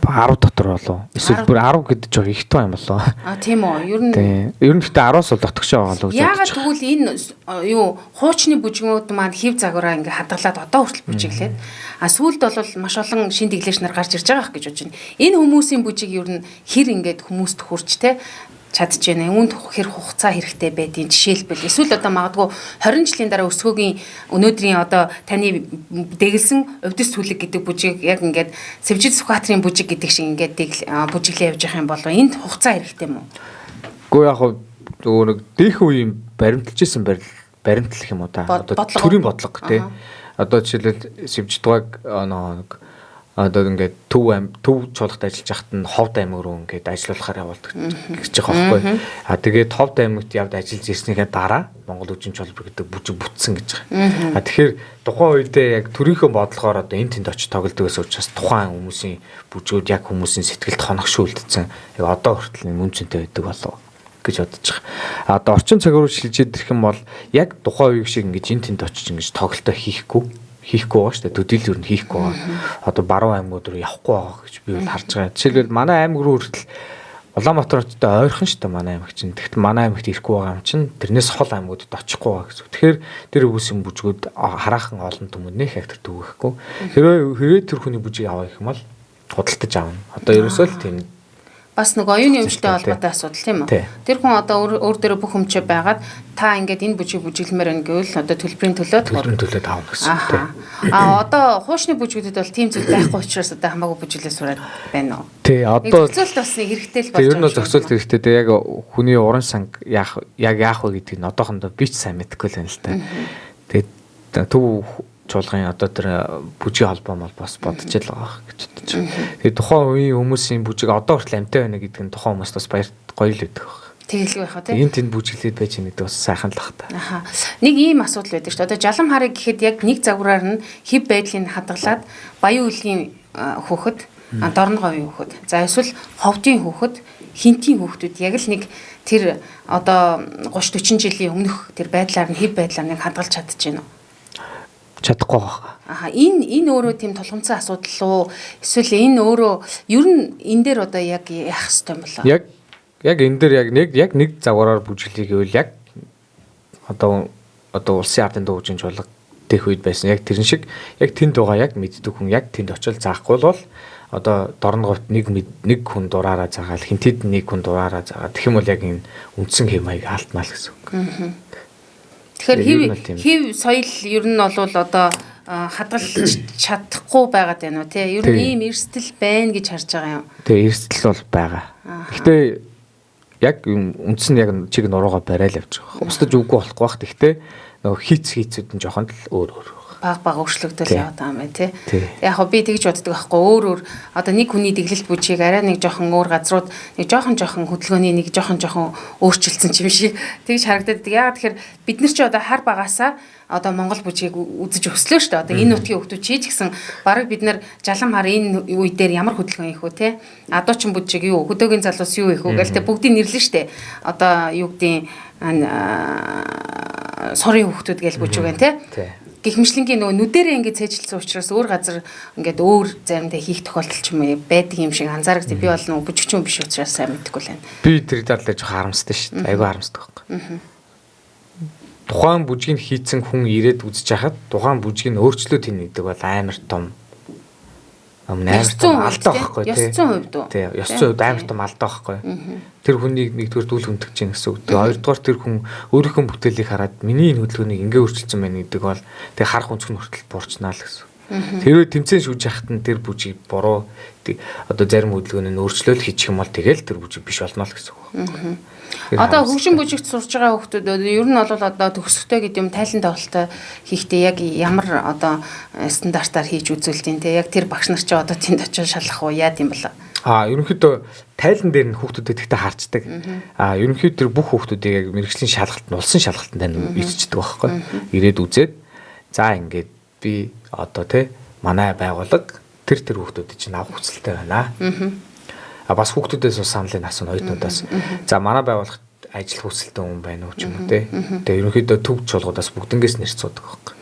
10 дотор болов. Эсвэл бүр 10 гэдэг жоо их тоо юм болов. А тийм үү. Ер нь тийм. Ер нь гэхдээ 10-аас бол дотгошоо байгаа л гэж. Яагаад тэгвэл энэ юу хуучны бүжгүүд маань хэв загвараа ингээ хадгалаад одоо хүртэл бүжиглээд а сүүлд бол маш олон шин дэглээч нар гарч ирж байгаа х гэж бодож байна. Энэ хүмүүсийн бүжиг ер нь хэр ингээд хүмүүст хүрч те чадж байна. Үүнд хэр хугацаа хэрэгтэй байдیں۔ Жишээлбэл эсвэл одоо магадгүй 20 жилийн дараа өсгөөгийн өнөөдрийн одоо таны дэглсэн өвдөс түлэг гэдэг бүжиг яг ингээд Сэвжид Сүхбаатарын бүжиг гэдэг шиг ингээд бүжиглээ явж явах юм болов энд хугацаа хэрэгтэй юм уу? Гэхдээ яг нөгөө нэг дээхэн үеийн баримталж исэн баримтлах юм уу та? Одоо төрийн бодлого тий. Одоо жишээлбэл Сэвжидгааг нэг одоо ингээд төв чуулгад ажиллаж байхад нь Ховд аймаг руу ингээд ажиллуулахаар явуулдаг гэж байгаа байхгүй. А тэгээд Ховд аймагт явд ажиллаж ирснийхээ дараа Монгол үжин чулбар гэдэг бүжиг бүтсэн гэж байгаа. А тэгэхээр тухайн үедээ яг төрийнхөө бодлогоор одоо энэ тэнд очиж тоглодог гэсэн учраас тухайн хүмүүсийн бүжгүүд яг хүмүүсийн сэтгэлд хоногшгүй үлдсэн. Яг одоо хүртэл нэг үнцэнтэй байдаг болов гэж бодож байгаа. А одоо орчин цаг руу шилжээд ирэх юм бол яг тухайн үеиг шиг ингээд энэ тэнд очиж ингээд тоглолтоо хийхгүй байгаа шүү дээ. Төдийл ер нь хийхгүй байгаа. Одоо баруун аймагуд руу явахгүй байгаа гэж би бол харж байгаа. Жишээлбэл манай аймаг руу хүртэл Улаанбаатар хоттой ойрхон шүү дээ манай аймаг чинь. Тэгэхдээ манай аймагт ирэхгүй байгаа юм чинь тэрнээс хол аймагуудад очихгүй байгаа гэсэн. Тэгэхээр тэр хүмүүсийн бүжгүүд хараахан олон түмэнд нэх яг тэр түгэхгүй. Хэрвээ тэр хүний бүжиг авах юм бол худалдаж авна. Одоо ерөөсөө л тийм бас нэг оюуны өмчтэй холбоотой асуудал тийм үү? Тэр хүн одоо өөр дээрээ бүх өмчөө байгаад та ингээд энэ бүжиг бүжиглэмээр байна гэвэл одоо төлбөрийн төлөө авна гэсэн үг тийм. А одоо хуучны бүжгүүдэд бол тийм зүйл байхгүй учраас одоо хамаагүй бүжиглээ сураад байна уу? Тий, одоо зохицуулт бас нэг хэрэгтэй л болж байна. Ер нь бол зохицуулт хэрэгтэй. Тэг яг хүний уран санг яах яг яах вэ гэдгийг одоохондоо би ч сайн мэдэхгүй л байна л та. Тэгээд төв чуулгын одоо тэр бүжгийн холбоо мол бас бодож л байгаа гэж бодож байна. Тэгээд тухайн үеийн хүмүүсийн бүжиг одоо хүртэл амьтай байна гэдэг нь тухайн хүмүүст бас баяр гоё л байдаг баг. Тэгэлгүй байх тий. Энэ тэнд бүжиглээд байж байгаа гэдэг бас сайхан л бах та. Аха. Нэг ийм асуудал байдаг шүү дээ. Одоо жалам харыг гэхэд яг нэг загвараар нь хэв байдлыг хадгалаад Баян үлгийн хүүхэд, Дорноговын хүүхэд, за эсвэл Ховдын хүүхэд, Хинтийн хүүхдүүд яг л нэг тэр одоо 30 40 жилийн өмнөх тэр байдлаар нь хэв байдлаар нэг хадгалж чадчихэв үү? Чадахгүй байгаа. Аха, энэ өөрөө тийм тулгамдсан асуудал уу? Эсвэл энэ өөрөө ер нь энэ дээр одоо яг яах ёстой юм болоо? Яг энэ дээр яг нэг загвараар бүжиглэе гэвэл яг одоо улсын ардын дуу бүжгийн чуулга дэх үед байсан. Яг тэрэн шиг яг тэнд байгаа яг мэддэг хүн яг тэнд очил заахгүй бол одоо Дорноговт нэг хүн дураараа заагаал, Хинтэд нэг хүн дураараа заагаа. Тэгэх юм бол яг энэ үндсэн хэв маяг алдмаа л гэсэн үг. Тэгэхээр хэв соёл ер нь бол одоо хадгалж чадахгүй байгаад байна уу тий? Ер нь ийм эрсдэл байна гэж харж байгаа юм. Тий, эрсдэл бол байгаа. Гэхдээ Яг үндсэн нь яг чиг нуруугаа барайл явж байгаа. Устдаж үгүй болохгүй бах. Гэхдээ нөгөө хийцүүд нь жоохон л өөр өөр. Баг баг өөрчлөгдөл яваад байгаа юм байна тий. Яг хөө би тэгж боддог байхгүй өөр өөр одоо нэг хүний дэглэлт бүжгийг арай нэг жоохон өөр газрууд нэг жоохон жоохон хөдөлгөөний нэг жоохон жоохон өөрчилсөн юм шиг тэгж харагдаад. Яг тэгэхээр бид нар чи одоо хар багасаа одоо Монгол бүжгийг үзэж өслөө шүү дээ. Одоо энэ нутгийн хүмүүс чи ч гэсэн бараг бид нар жалам хар энэ үе дээр ямар хөдөлгөөн хийх үү те. Адуучин бүжиг юу, хөдөөгийн залуус юу хийх үү гэл те бүгдийг нэрлэн шүү дээ. Одоо юу гэдیں сурын хүүхдүүд гээл бүжиг байна те. Гэх мэтлэнгийн нөгөө нүдэрээ ингээд цээжилсэн учраас өөр газар ингээд өөр заримдаа хийх тохиолдол ч юм уу байдаг юм шиг анзаарэгдээ. Би бол нөгөө бүжигчин биш учраас сайн мэдэхгүй л байна. Би тэр талаар жоохон харамсдаг шүү дээ. Айгүй харамсдаг байхгүй. Тухайн бүжгийг хийцэн хүн ирээд үзэж хахад тухайн бүжгийг өөрчлөөд хийнэ гэдэг бол амар том алдаа байхгүй тий. 900% үү? Тий, 900% амар том алдаа байхгүй. Тэр хүнийг нэгдүгээр дүүл хүндэж чинь гэсэн үг. Тэгээ хоёрдугаар тэр хүн өөрийнхөө бүтээлийг хараад миний энэ хөдөлгөөнийг ингээ өөрчилсөн байна гэдэг бол тэг харах өнцөг нь хүртэл буурчнаа л гэсэн. Тэрвээ тэмцээн шүүж яхад нь тэр бүжиг буруу одоо зарим хөдөлгөөний нь өөрчлөөл хийчих юм бол тэгэл тэр бүжиг биш болно л гэсэн үг. Одоо хөгжин бүжигт сурж байгаа хүүхдүүд ер нь бол одоо төгсөхтэй гэдэг юм тайлан тоглолтоо хийхдээ яг ямар одоо стандартаар хийж үзүүлдэг те яг тэр багш нар чи одоо тэнд очиж шалах уу яад юм болоо? Ерөнхийдөө тайлан дээр нь хүүхдүүдэд тэгтээ харцдаг. Ерөнхийдөө тэр бүх хүүхдүүдийг яг мэрэгжлийн шалгалт нь улсын шалгалтанд тань ирчдэг байхгүй. Ирээд үзээд за ингээд би одоо те манай байгууллага тэр хүүхдүүдийг чинь авах хүсэлтэй байна. Бас хүүхдүүдээс бас саналыг асууна оюутнуудаас. За манай байгууллагт ажиллах хүсэлтэй хүн байна уу ч юм уу те. Тэгээ ерөнхийдөө төв чуулгуудаас бүгднгээс нэр цуудаг байхгүй.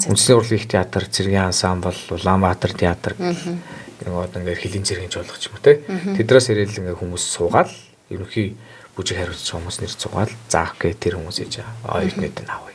Үндэсний урлагийн театр, цэргийн ансамбл, Улаанбаатар театр нэг одоо ингээд хөлийн цэргийн чуулга ч юм уу те. Тэдрээс ирээл ингээд хүмүүс суугаал ерөнхий бүжиг хариуцж байгаа хүмүүс нэр цуугаал за окей тэр хүмүүс хийж байгаа. Оюутнууд нь авъя.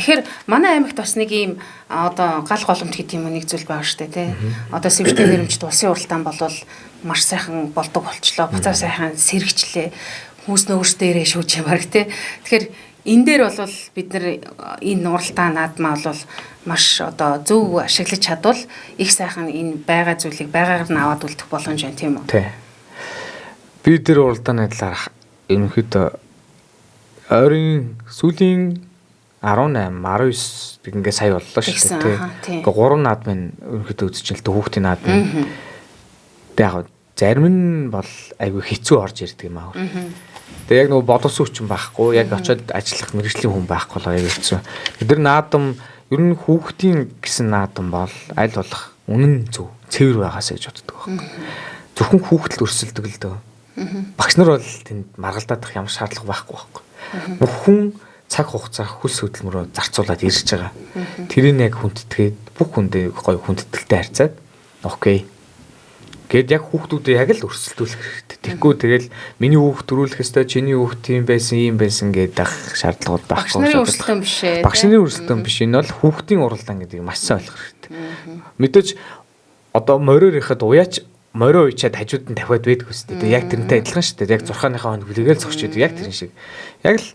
Тэгэхээр манай аймагт бас нэг ийм одоо гал голомт гэдэг юм нэг зүйл байгаа шүү дээ тий. Одоо сэвжтэй нэрмжт улсын уралдаан болвол маш сайхан болдог болчлоо. Буцаа сайхан сэрэгчлээ. Хүмүүс нь өөрсдөө ирээ шүүж юм баг тий. Тэгэхээр энэ дээр бол бид нар энэ уралдаан наадмаа бол маш одоо зөв ашиглаж чадвал их сайхан энэ байгаа зүйлийг байгаагаар нь аваад үлдэх боломж байна тийм үү? Тий. Би тэр уралдааны талаар ерөнхийдөө ойрын сүүлийн 18, 19 тэг ингээ сая боллоо шүү дээ тий. Ингээ 3 наадмын ерөнхийдөө үзэж л хүүхдийн наадмын. Тэг яг зарим нь бол айгүй хэцүү орж ирдэг юм аа. Тэг яг нөгөө боловсон хүчин байхгүй, яг очиод ажиллах мэргэжлийн хүн байхгүй л аяг хэцүү. Тэр наадам ер нь хүүхдийн гэсэн наадам бол аль болох үнэн зөв, цэвэр байгаасаа гэж боддог байхгүй. Зөвхөн хүүхдэлд өрсөлдөг л дөө. Багш нар бол тэнд маргалдаадах ямар шаардлага байхгүй байхгүй. Бүх хүн цаг хугацаа хөлс хөдөлмөрөөр зарцуулаад ирж байгаа. Тэрийг яг хүндэтгээд бүх хүндээ гоё хүндэтгэлтэй харьцаад окей. Гэт яг хүүхдүүдээ яг л өрсөлдүүлэх хэрэгтэй. Тэгэхгүй тэгэл миний хүүхд төрүүлэх ёстой, чиний хүүхд тийм байсан, ийм байсан гэдэг шаардлагууд байхгүй. Багш нарын өрсөлдөөн биш ээ. Багш нарын өрсөлдөөн биш. Энэ бол хүүхдийн уралдаан гэдгийг маш сайн ойлгох хэрэгтэй. Мэдээж одоо мориор ихэд уяач морио уячаад хажууд нь тавиад байдаг үстэй. Тэг яг тэрнтэй адилхан шүү дээ. Яг зурхааныхаа хоног хүлээгээл зогсож байдаг. Яг тэрэн шиг. Яг л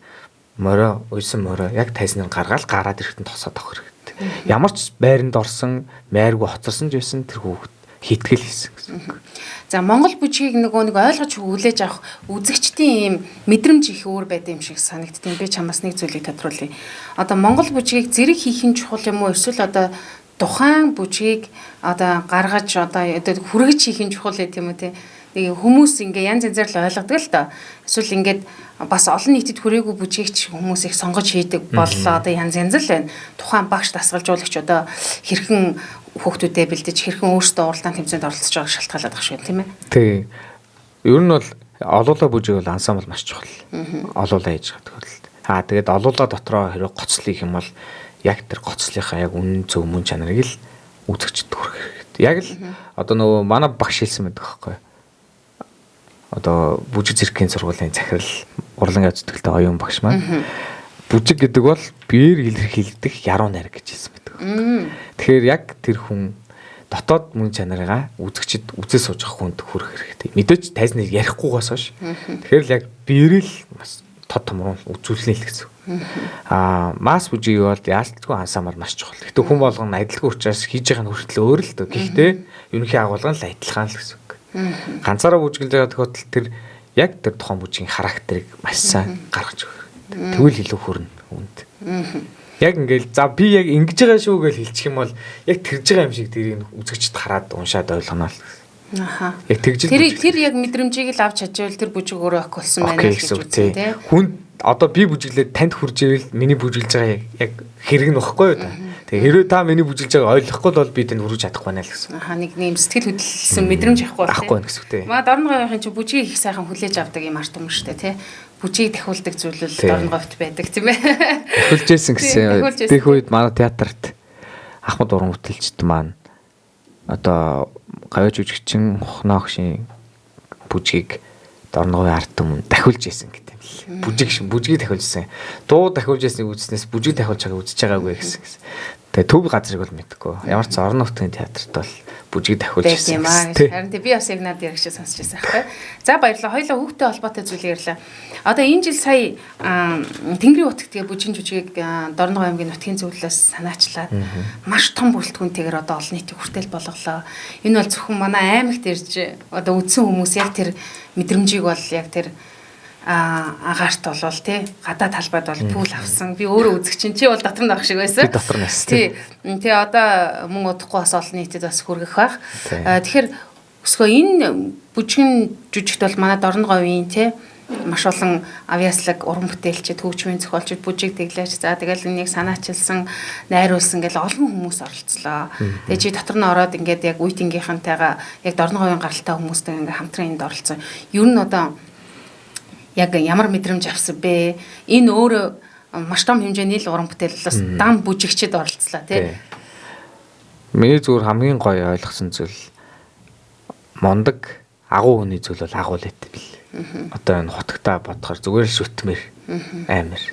морио уйсан морио яг тайзныг гаргаал гараад ирэхэд нь тосоод авах хэрэгтэй. Ямар ч байранд орсон, майргүй хоцорсон ч байсан тэр хүүхэд хитгэл хийсэн гэсэн үг. За Монгол бүжгийг нөгөө нэг ойлгож хүлээж авах үзэгчдийн ийм мэдрэмж их өөр байд юм шиг санагдтiin. Би чамаас нэг зүйлийг тодруулъя. Одоо Монгол бүжгийг зэрэг хийх нь чухал юм уу эсвэл одоо тухайн бүжгийг одоо гаргаж одоо хүргэж хийх нь чухал гэх юм уу те? Нэг хүмүүс ингээ янз янзаар л ойлгодог л доо. Эсвэл ингээд бас олон нийтэд хүрээгүй бүжигч хүмүүс их сонгож хийдэг боллоо. Одоо янз янз л байна. Тухайн багш дасгалжуулагч одоо хэрхэн хүүхдүүдэд бэлдэж, хэрхэн өөрсдөө уралдаан тэмцээнд оролцож байгааг шалтгаалаад байгаа шүү тийм ээ. Тий. Ер нь бол олуулаа бүжиг бол ансамбл маш чухал. Олуулаа хийж байгаа тохиолдолд. Тэгээд олуулаа дотроо хэрэг гоцлох юм бол яг тэр гоцлынхаа яг үнэн зөв мөн чанарыг л үзэгчд хүргэх хэрэгтэй. Яг л одоо нөгөө манай багш хэлсэн байдаг байхгүй юу? Одоо бүжиг зэргийн сургуулийн захирал урлан явц зүтгэлтэй оюун багш маань бүжиг гэдэг бол биеэр илэрхийлдэг яруу найр гэж хэлсэн байдаг. Тэгэхээр яг тэр хүн Дотоод мөн чанарыгаа үзэгчд үзээ сууж байгаа хүнд хүрэх хэрэгтэй. Мэдээж тайзныг ярихгүйгээс хойш. Тэгэхээр л яг биеэрэл бас тод томрон үзүүлнэ л гэсэн. Аа масс бүжиг бол яалтгүй ансамаар маш чухал. Гэтэ хүн болгоно адилгүй учраас хийж байгаа нь хүртэл өөр л дөө. Гэхдээ ерөнхий агуулга нь л адилхан л гэсэн үг. Ганцаараа бүжиглэж байгаа тохиолдолд тэр яг тэр тухайн бүжгийн характерыг маш сайн гаргаж өгөх. Тэгвэл илүү хүрнэ хүнд. Яг ингээл за би яг ингэж байгаа шүү гэж хэлчих юм бол яг тэрж байгаа юм шиг тэрийг үзэгчд хараад уншаад ойлгоно л. Аха. Яг тэгж тэр яг мэдрэмжийг л авч чадвал тэр бүжиг өөрөө ок болсон байна гэж үзсэн тий. Хүн одоо би бүжиглээд танд хурж ивэл миний бүжиглж байгаа яг хэрэг нь багхгүй юу та. Тэгээ хэрвээ та миний бүжиглж байгааг ойлгохгүй бол би танд хүрэж чадахгүй байна л гэсэн. Аха, нэг нэм сэтгэл хөдлөсөн мэдрэмж авахгүй тий. Авахгүй гэсэн үг тий. Маа Дорноговын чи бүжгийг их сайхан хүлээж авдаг юм арт юм шүү дээ тий. Бүжгийг дахиулдаг зүйл л Дорноговт байдаг тийм ээ. Дахиулж байсан гэсэн. Дэх үед манай театрт Ахмад уран бүтээлчд маань одоо гавьяа жүжигчин Хохноо огшийн бүжгийг Дорноговын ард түмэн дахиулж исэн гэдэг юм л. Бүжиг шин бүжгийг дахиулж исэн. Дуу дахиулж ирснийг үзснээс бүжиг дахиулж байгааг үзэж байгаагүй гэсэн гэсэн. Тэгээ төв газрыг бол мэдэхгүй. Ямар ч орон нутгийн театрт бол бүжгийг дахиулж исэн. Харин тий би бас яг над ярих шиг сонсч байсан байхгүй. За баярлалаа. Хоёлаа хүүхдтэй холбоотой зүйлийг ярьлаа. Одоо энэ жил сая Тэнгэрийн утгт тэгээ бүжгийн жүжигийг Дорногов аймгийн нутгийн зөвлөлөөс санаачлаад маш том бүрэлдэхүүнтэйгээр одоо олон нийтийг хүртэл болголоо. Энэ бол зөвхөн манай аймагт ирж одоо үдсэн хүмүүс яг тэр мэдрэмжийг бол яг тэр агаарт болвол тий гадаа талбайд бол пүүл авсан. Би өөрөө үзэгчин чи бол дотор нь авах шиг байсан. Би дотор нь бас тий. Тий одоо мөн удахгүй бас олон нийтэд бас хүргэх байх. Тэгэхээр өсгөө энэ бүжгэн жүжигт бол манай Дорноговын тий маш олон авьяаслаг уран бүтээлчид, хөгжмийн зохиолчид, бүжиг тэглээч. За тэгэл энийг санаачилсан, найруулсан гэл олон хүмүүс оролцлоо. Тэгээ чи дотор нь ороод ингээд яг үеийнхэнтэйгээ яг Дорноговын гаралтай хүмүүстэй ингээд хамтран энд оролцсон. Ер нь одоо яг ямар мэдрэмж авсан бэ? Энэ өөрөө маш том хэмжээний л уран бүтээл бас дам бүжигчид оролцлоо тий. Миний зүгээр хамгийн гоё ойлгосон зүйл мундаг агуу хүний зүйл бол агуу л байт бил. Одоо энэ хутагтаа бодохоор зүгээр л шүтмэр амар.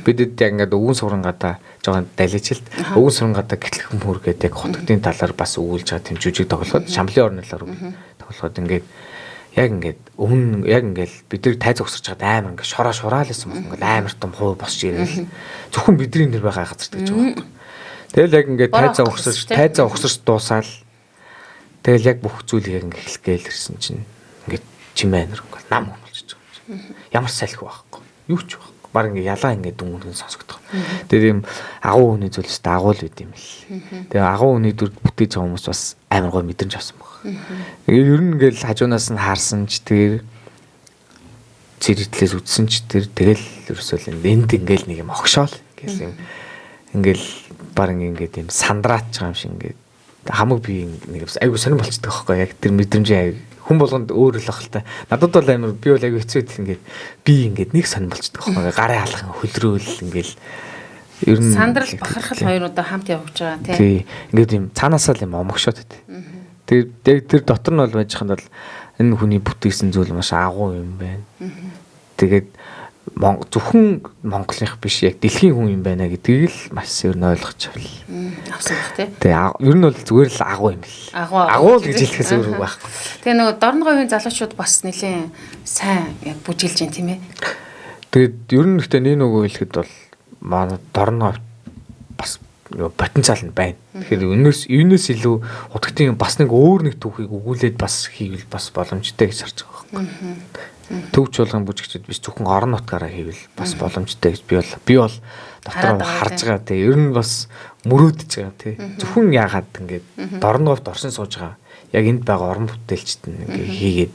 Бидэд яг ингээд өвгөн суран гадаа жоохон далижилт өвгөн суран гадаа гэтлэхэн хүргээд яг хутагтын талаар бас өгүүлж байгаа тийм жүжиг тоглоход Шамлын орны талаар тоглоход ингээд яг ингээд өмнө яг ингээд бид нар тайз өгсөрч чад амар ингээд шороо шураал байсан баг ингээд амар том хуу босч ирэл зөвхөн бидний нэр байгаа газар гэж байгаа юм. Тэгэл яг ингээд тайзаа өгсөрч дуусаал тэгэл яг бүх зүйлийг ингээд эхлэх гээл ирсэн чинь ингээд чимээ нэр ингээд нам болчихж байгаа юм. Ямар салхи байхгүй. Юу ч байхгүй. Баг ингээд ялаа ингээд дүнгэн сонсогдох. Тэгээд ийм агуу хүний зүйлс агуу л байд юм л. Тэгээ агуу хүний дүр бүтээж байгаа хүмүүс бас амар гой мэдрэмж авсан баг. Тэгээд ер нь ингээд хажуунаас нь харсан ч тэр зэрэглээс үтсэн ч тэр тэгэл ерөөсөө л энд ингээд нэг юм огшоол гэл юм ингээд баг ингээд юм сандраач байгаа юм шиг ингээд хамаг би нэг айгу сонирн болчдөг байхгүй яг тэр мэдрэмжийн хүн болгонд өөр л ах л та. Надад бол амар би бол айгу хэцүү байт ингээд би ингээд нэг сонирн болчдөг байхгүй гарын алхан хөлрөөл ингээд ер нь сандрал бахархал хоёр удаа хамт явж байгаа тий. Ингээд юм цаанаасаа л юм омогшоод байт. Тэгээд тэр дотор нь бол байж ханд бол энэ хүний бүтээсэн зүйл маш агуу юм байна. Тэгээд зөвхөн Монголынх биш яг дэлхийн хүн юм байна гэдгийг л маш ер нь ойлгож авлаа. Авсан баг тий. Тэгээ ер нь бол зүгээр л агуу юм л. Агуу л гэж хэлэхээс өөр үг байхгүй. Тэгээ нөгөө Дорноговын залуучууд бас нэлээд сайн яг бүжиглж байна тийм ээ. Тэгээд ер нь гэхдээ нэг нөгөө хэлэхэд бол манай Дорногов бас потенциал нь байна. Тэгэхээр үүнээс илүү хутгтын бас нэг өөр нэг түүхийг өгүүлээд бас хийвэл бас боломжтой гэж харж байгаа байхгүй. Төв чуулган бүжигчд биш зөвхөн орон нутгаараа хийвэл бас боломжтой гэж би бол дотор харж байгаа тий. Ер нь бас мөрөөдөж байгаа тий. Зөвхөн яагаад ингээд Дорноговт оршин сууж байгаа яг энд байгаа орон бүтээлчд нь ингээд хийгээд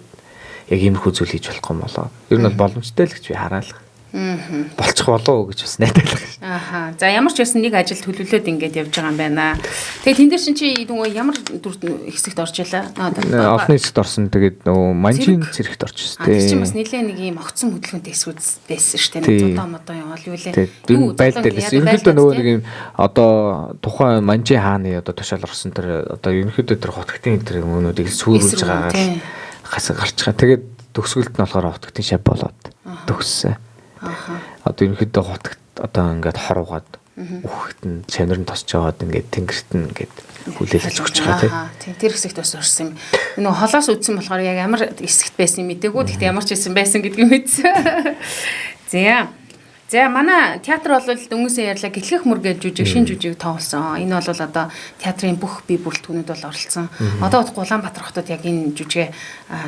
яг иймэрхүү зүйл хийж болохгүй юм болоо. Ер нь бол боломжтой л гэж би хараалах. Болчих болов уу гэж бас найдалах. Аха. За ямар ч байсан нэг ажил төлөвлөөд ингээд явж байгаа юм байна. Тэгээ тэн дээр чинь чи нөгөө ямар дүр хэсэгт орж ялаа? Олны хэсэгт орсон. Тэгээд нөгөө манжийн цэрэгт орчихсон. Тэр чинь бас нэлээ нэг юм огцон хөдөлгөөнтэй хэсгүүд байсан шүү дээ. Нэг зодоо модоо юм бол юу лээ. Юу байл дээрээс ерөнхийдөө нөгөө нэг юм одоо тухайн манжийн хааны одоо тушаал орсон тэр одоо ерөнхийдөө тэр хутгтын тэр юмнуудыг сүрүүлж байгаагаар гас гарч байгаа. Тэгээд төгсгөлд нь болохоор хутгтын шав болоод төгссөн. Аха. Одоо ерөнхийдөө хутагт одоо ингээд хоруугаад Үхэхэд нь чанар нь тосч яваад ингээд тэнгэрт нь ингээд хүлээлж өгч байгаа тий. Тэр хэсэгт бас орсон юм. Нөгөө холоос үдсэн болохоор яг ямар хэсэгт байсан мдэггүй. Гэхдээ ямар ч хэсэг байсан гэдгийг мэдсэн. За. За манай театр бол дөнгөсөн ярьлаа гэлхэх мөр гэж жүжиг шин жүжиг тоглосон. Энэ бол одоо театрын бүх бие бүрэлдэхүүнүүд бол оролцсон. Одоо Улаанбаатар хотод яг энэ жүжигэ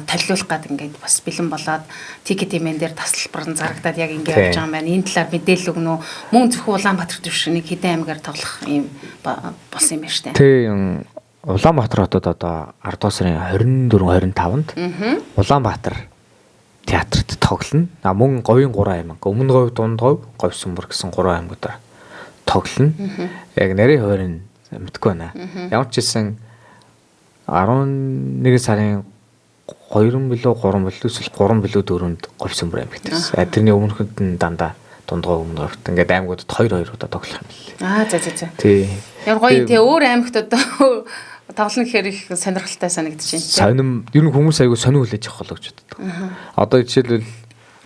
толиулах гад ингээд бас бэлэн болоод тикет имэн дээр тасалбар нь зарагдаад яг ингээд явж байгаа юм байна. Энэ талаар мэдээлэл өгнө үү? Мөн зөвхөн Улаанбаатар түвш нэг хэдэн аймгаар тоглох юм болсон юм байна штэ. Тийм. Улаанбаатар хотод одоо 10 дугаар сарын 24 25-нд Улаанбаатар театрт тоглоно. А мөн говийн 3 аймаг, Өмнө говь, Дунд говь, Говь сүмбэр гэсэн 3 аймагудаар тоглоно. Яг нарийн хуваарь нь мэдэхгүй байна. Ямар ч хэлсэн 11 сарын 2 билүү 3 билүү эсвэл 3 билүү 4-нд Говь сүмбэр аймагт байсан. Тэрний өмнөхөнд нь дандаа Дунд говь, Өмнө говьт ингээд аймагудад 2 2 удаа тоглох юм билээ. Аа за за за. Тий. Ямар гоё тий өөр аймагт одоо тоглоно гэхээр их сонирхолтой санагдаж байна. Сонин ер нь хүмүүс айгүй сонин хүлээж авах болоо гэж боддог. Одоо жишээлбэл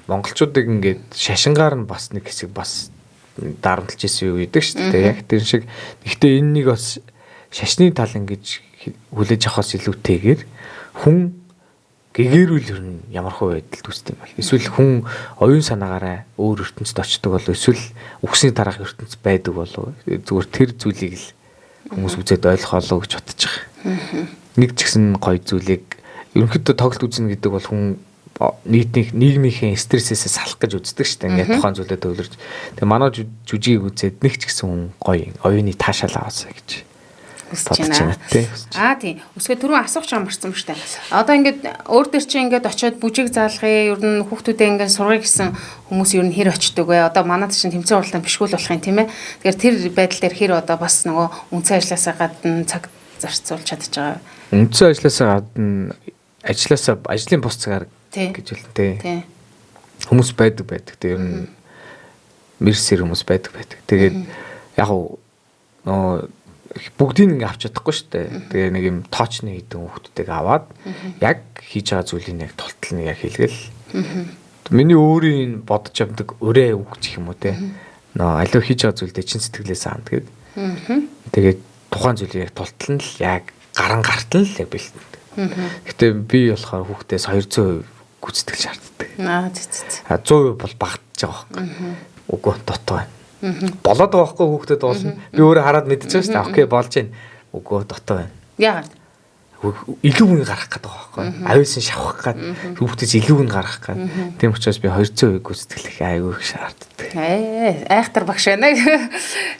монголчуудыг ингээд шашингаар нь бас нэг хэсэг бас дарамтлж исэн юу гэдэг шүү дээ. Яг тэр шиг гэхдээ энэ нэг бас шашны тал ингэж хүлээж авахаас илүүтэйгээр хүн гэгэрүүл ер нь ямар хөө байдалд үүсдэг юм бол эсвэл хүн оюун санаагаараа өөр ертөнцид очдог болов эсвэл үхсний дараах ертөнц байдаг болов зүгээр тэр зүйлийг л хүмүүс үзээд ойлгоолоо гэж бодож байгаа. Нэг ч гэсэн гоё зүйлийг ерөнхийдөө тоглолт үзнэ гэдэг бол хүн нийгмийнхээ стрессээсээ салах гэж үздэг шүү дээ. Ингээд тухайн зүйлээ төвлөрж. Тэгээ манай жүжигийг үзээд нэг ч гэсэн хүн гоё оюуны таашаал аваасаа гэж хүсэж байна. Аа тийм. Өсгөө түрүүн асуух ч амарсан ба штэ. Одоо ингээд өөр дөр чинь ингээд очиод бүжиг заалгая, ер нь хүүхдүүдээ ингээд сургая гэсэн хүмүүс ер нь хэр очдөг вэ? Одоо манад чинь тэмцээн уралдаан бишгүүл болох юм тийм ээ. Тэгэхээр тэр байдал дээр хэр одоо бас нөгөө үндсэн ажлаасаа гадна цаг зарцуулж чадчих байгаа. Үндсэн ажлаасаа гадна ажлаасаа ажлын бус цагаар гэж хэлнэ тий. Хүмүүс байдаг. Тэг ер нь мэрсэр хүмүүс байдаг. Тэгээд яг нөгөө бүгдийг ингээ авч чадахгүй шүү дээ. Тэгээ нэг юм тоочны хэдэн хүүхдүүдийг аваад яг хийж байгаа зүйлийг яг тултал нь яг хийлгээл. Миний өөрийн бодож явдаг өрөө үг гэх юм уу те. Нөө аливаа хийж байгаа зүйлдээ чин сэтгэлээс аанд гээд. Тэгээд тухайн зүйлийг яг тултал нь л яг гаран гартал л яг бэлтэнэ. Гэтэ би болохоор хүүхдээс 200% гүйцэтгэл шаарддаг. Аа зэ. А 100% бол багтж байгаа байхгүй. Үгүй дутуу байна. Болоод байгаа байхгүй хүүхдэд уулна. Би өөрөө хараад мэдчихэж байгаа шүү дээ. Окей болж байна. Үгүй дутуу байна. Яагаад? Илүү үн гаргах гэдэг байгаа байхгүй. Авиасын шавах гад хүүхдээс илүү үн гаргах гад. Тийм учраас би 200% гүйцэтгэлэх айгүй их шаарддаг. Айхтар багш байна.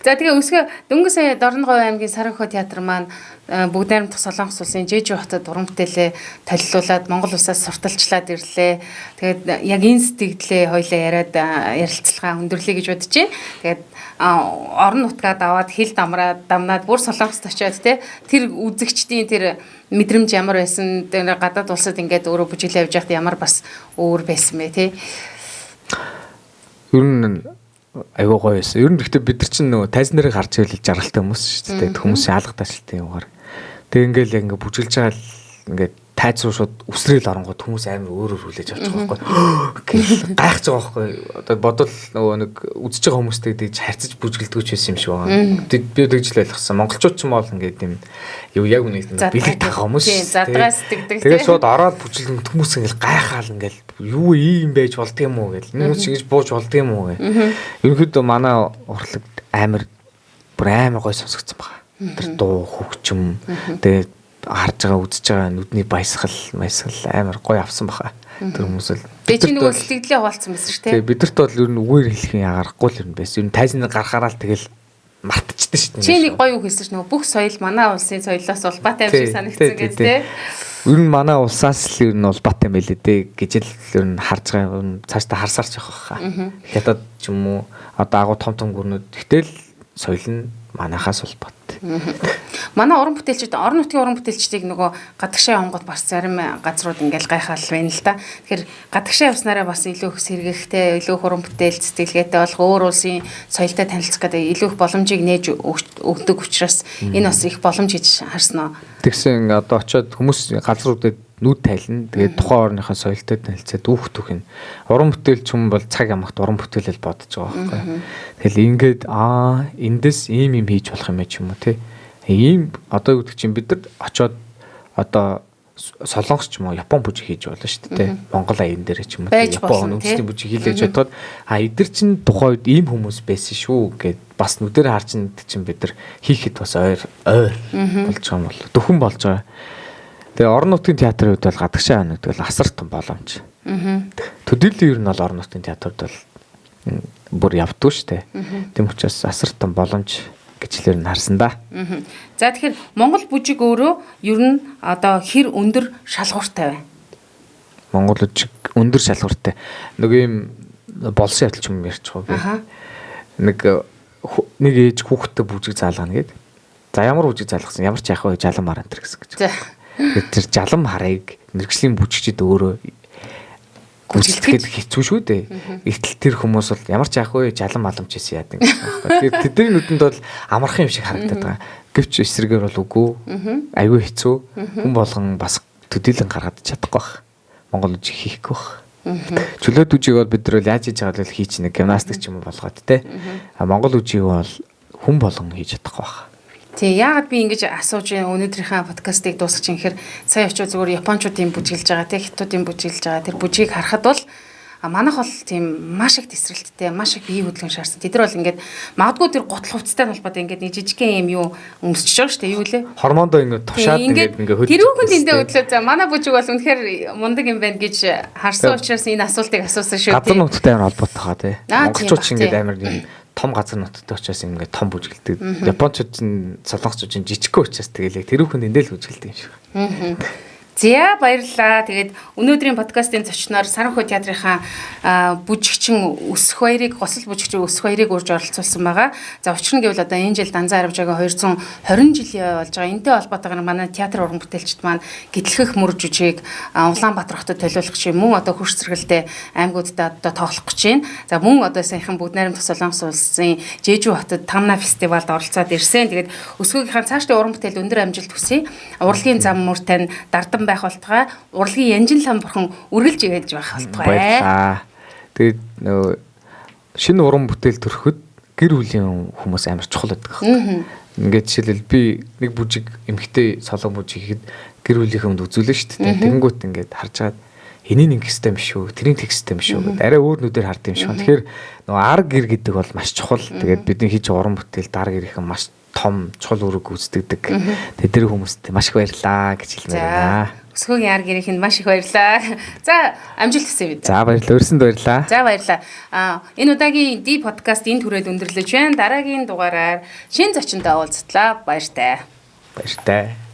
За тэгээ өсгөө дөнгөж сая Дорногов аймгийн Сарынхоо театр маань бүгд найрамдах Солонгос улсын Жэжү хотод уран бүтээлээ толилуулад Монгол улсаас сурталчлаад ирлээ. Тэгээд яг энэ сэтгэлдээ хоёлаа яриад ярилцлага өндөрлөе гэж бодож байна. Тэгээд орон нутгаад аваад хил дамраад дамнаад бүр Солонгост очиод те тэр үзэгчдийн тэр мэдрэмж ямар байсан, тэр гадаад улсад ингээд өөрөө бүжиглээ явж байхад ямар бас өөр байсан бэ те. Ер нь айгүй гоё байсан. Ер нь гэхдээ бид нар чинь нөгөө тайзан дээр гарч ивэл жаргалтай хүмүүс шүү дээ. Хүмүүсийн алга ташлтын югаар. Тэг ингээл яг ингээ бүжиглж байгаа л ингээд тайз руу шууд үсрээл оронгууд хүмүүс амар өөр өөр хүлээж авч байгаа байхгүй. Гэл гайхаж байгаа байхгүй. Одоо бодвол нөгөө нэг үзэж байгаа хүмүүстэй тэгж харьцаж бүжгэлдэгч байсан юм шиг байгаа. Би тэгж л ойлгосон. Монголчууд ч юм бол ингээд юм юу яг үнэ бэлэг тагаа хүмүүс. Тийм, задгаа сэтгэдэг. Тэгээд шууд ороод бүжгэлэн хүмүүс ингээл гайхаал ингээл юу ийм байж болд юм уу гэл. Энэ хүмүүс ингэж бууж болд юм уу гэл. Ерөнхийдөө манай урлаг амар бүр амар гой сонсогдсон байгаа. Тэр дуу хөгжим тэгээд харж байгаа үзэж байгаа нүдний баясгал амар гоё авсан баха. Тэр хүмүүс л би чи нөгөө сэтгэлдээ хуваалцсан байсан шүү дээ. Тэгээ бидэрт бол ер нь үгээр хэлэх юм ягарахгүй л юм байсан. Ер нь тайзан гарахаараа л тэгэл мартчихдаг шүү дээ. Чи нэг гоё үг хэлсэн ш нөгөө бүх соёл манай улсын соёлоос улбаатай юм шиг санагдсан гэж тий. Ер нь манай улсаас л ер нь улбаатай юм байлээ дээ гэж л ер нь харж байгаа юм цаашдаа харсаарч явах баха. Хятад ч юм уу одоо агуу том том гүрнүүд гэтэл соёл нь манайхаас улбаатай. Манай уран бүтээлчид орон нутгийн уран бүтээлчдийг нөгөө гадагшаа явангууд бас зарим газрууд ингээл гайхаал байна л да. Тэгэхээр гадагшаа явснараа бас илүү их сэргэхтэй, илүү их уран бүтээл сэтгэлгээтэй болох, өөр улсын соёлтой танилцах гэдэг илүү их боломжийг нээж өгдөг учраас энэ бас их боломж гэж харсан уу? Тэгсэн одоо очиод хүмүүс газруудад нүд тайлна. Тэгээд тухайн орныхоо соёлтой танилцаад үүх түүх нь уран бүтээлч хүн бол цаг ямагт уран бүтээлэл бодож байгаа байхгүй. Тэгэл ингээд эндээс ийм юм хийж болох юм ч юм уу те. Ийм одоо юу гэдэг чинь бид нар очоод одоо Солонгос ч юм уу Япон бүжиг хийж болно шүү дээ. Монгол аян дээр ч юм уу Япон үндэсний бүжиг хийлээж бодоход эдгээр чинь тухайн үед ийм хүмүүс байсан шүү гэд бас нүдээр харж энэ чинь бид нар хийхэд бас ойр болж байгаа юм бол дөхөн болж байгаа. Тэгээ орон нутгийн театрын үед бол гадагшаа байна гэдэг бол асар том боломж. Төдийлөн ер нь бол орон нутгийн театрууд бол бүр явдгүй шүү дээ. Тийм учраас асар том боломж гэж хэлээр нь харсан да. За тэгэхээр Монгол бүжиг өөрөө ер нь одоо хэр өндөр шалгууртай байна? Монгол бүжиг өндөр шалгууртай. Нэг юм болсон явдал ч юм ярьчих уу би. Нэг ээж хүүхэдтэй бүжиг заалгана гээд. За ямар бүжиг заалгасан ямар ч яах вэ жалан мар энэ гэсэн гэж. Тэгээд тэр жалан харыг мэргэжлийн бүжигчид өөрөө гүйцэтгэхэд хэцүү шүү дээ. Гэтэл тэр хүмүүс бол ямар ч яах вэ жалан маламж хийсэн яадаг гэсэн байхгүй. Тэгээд тэдний нүдэнд бол амархан юм шиг харагдаад байгаа. Гэвч эсрэгээр бол үгүй. Айгүй хэцүү. Хүн болгон бас төдийлөн гаргаад чадахгүй байх. Монгол үжиг хийхгүй байх. Чөлөөт үжиг бол бид нар бол яаж хийж байгаа л хийчихнэ гимнастик ч юм уу болгоод те. А Монгол үжиг бол хүн болгон хийж чадахгүй байх. Тий, яагаад би ингэж асууж өнөөдрийнхээ подкастыг дуусгах чинь гэхээр сая очиж зүгээр японочдын бүжиглж байгаа тий, хятадын бүжиглж байгаа тэр бүжгийг харахад бол манайх бол тийм маш их тесрэлттэй, маш их бие хөдөлгөөн шаарсан. Тэд нар бол ингээд магадгүй тэр гутал хувцастай холбоотой ингээд нэг жижигхэн юм юу өмсөж байгаа шүү дээ. Юу лээ? Хормондоо ингээд тушаад ингээд хөдөлгөөн. Тэрүүхэн тэндээ хөдлөө. За манай бүжиг бол үнэхээр мундаг юм байна гэж харсан учраас энэ асуултыг асуусан шүү. Газар нутагтай амар холбоотой хаа тий. Монголчууд ч ингээд амар юм том газар нутагтай учраас ингээд том бүжгэлдэг. Японочууд нь солонгосчууд нь жижигхэн учраас тэгэл яг тэрүүхэн тэндээ л бүжгэлдэг юм шиг. За баярлалаа. Тэгээд өнөөдрийн подкастын зочноор Саранхуй театрынхаа бүжигчин Өсөх баярыг, госол бүжигчин Өсөх баярыг урьж оролцуулсан байгаа. За учир нь гэвэл одоо энэ жил Данзан Арвжаагийн 220 жилийн болж байгаа. Энтэй холбоотойгоор манай театр уран бүтээлчд маань гэтлэх мөр жүжиг Улаанбаатар хотод төлөөлөх чинь мөн одоо хөрш зэрэгэлдээ аймагуудад одоо тоглох гэж байна. За мөн одоо саяхан бүгд найрамдах Солонгос улсын Жэжүү хотод Тамна фестивалд оролцоод ирсэн. Тэгээд Өсгөөгийнхаа цаашдын уран бүтээл өндөр амжилт хүсье. Урлагийн зам мөр тань дардан байх болтугай, урлагийн янжин лам бурхан үргэлж ивэж байх болтугай. Баярлалаа. Тэгээд нөгөө шинэ уран бүтээл төрөхөд гэр бүлийн хүмүүс амар чухал байдаг байхгүй. Ингээд жишээлбэл би нэг бүжиг эмэгтэй солон бүжиг хийхэд гэр бүлийнхээ хүнд үзүүлнэ шүү дээ. Тэгэнгүүт ингээд харж агаад энийг ингэх ёстой юм шүү, тэрийг тэгэх ёстой юм шүү гэдээ арай өөр нүдээр хард юм шиг. Тэгэхээр нөгөө ар гэр гэдэг бол маш чухал. Тэгээд бидний хийж уран бүтээл дар гэрийнхэн маш том чухал үүрэг гүйцэтгэдэг. Тэгээд тэр хүмүүст маш их баярлалаа гэж хэлмээр байна. Өсгөөгийн ар гэрийнхэнд маш их баярлалаа. За амжилт хүсье бид. За баярлалаа. Өрсөнд баярлалаа. За баярлалаа. Энэ удаагийн D подкаст энэ түрээд өндөрлөж байна. Дараагийн дугаараар шинэ зочинтой уулзтлаа. Баяртай. Баяртай.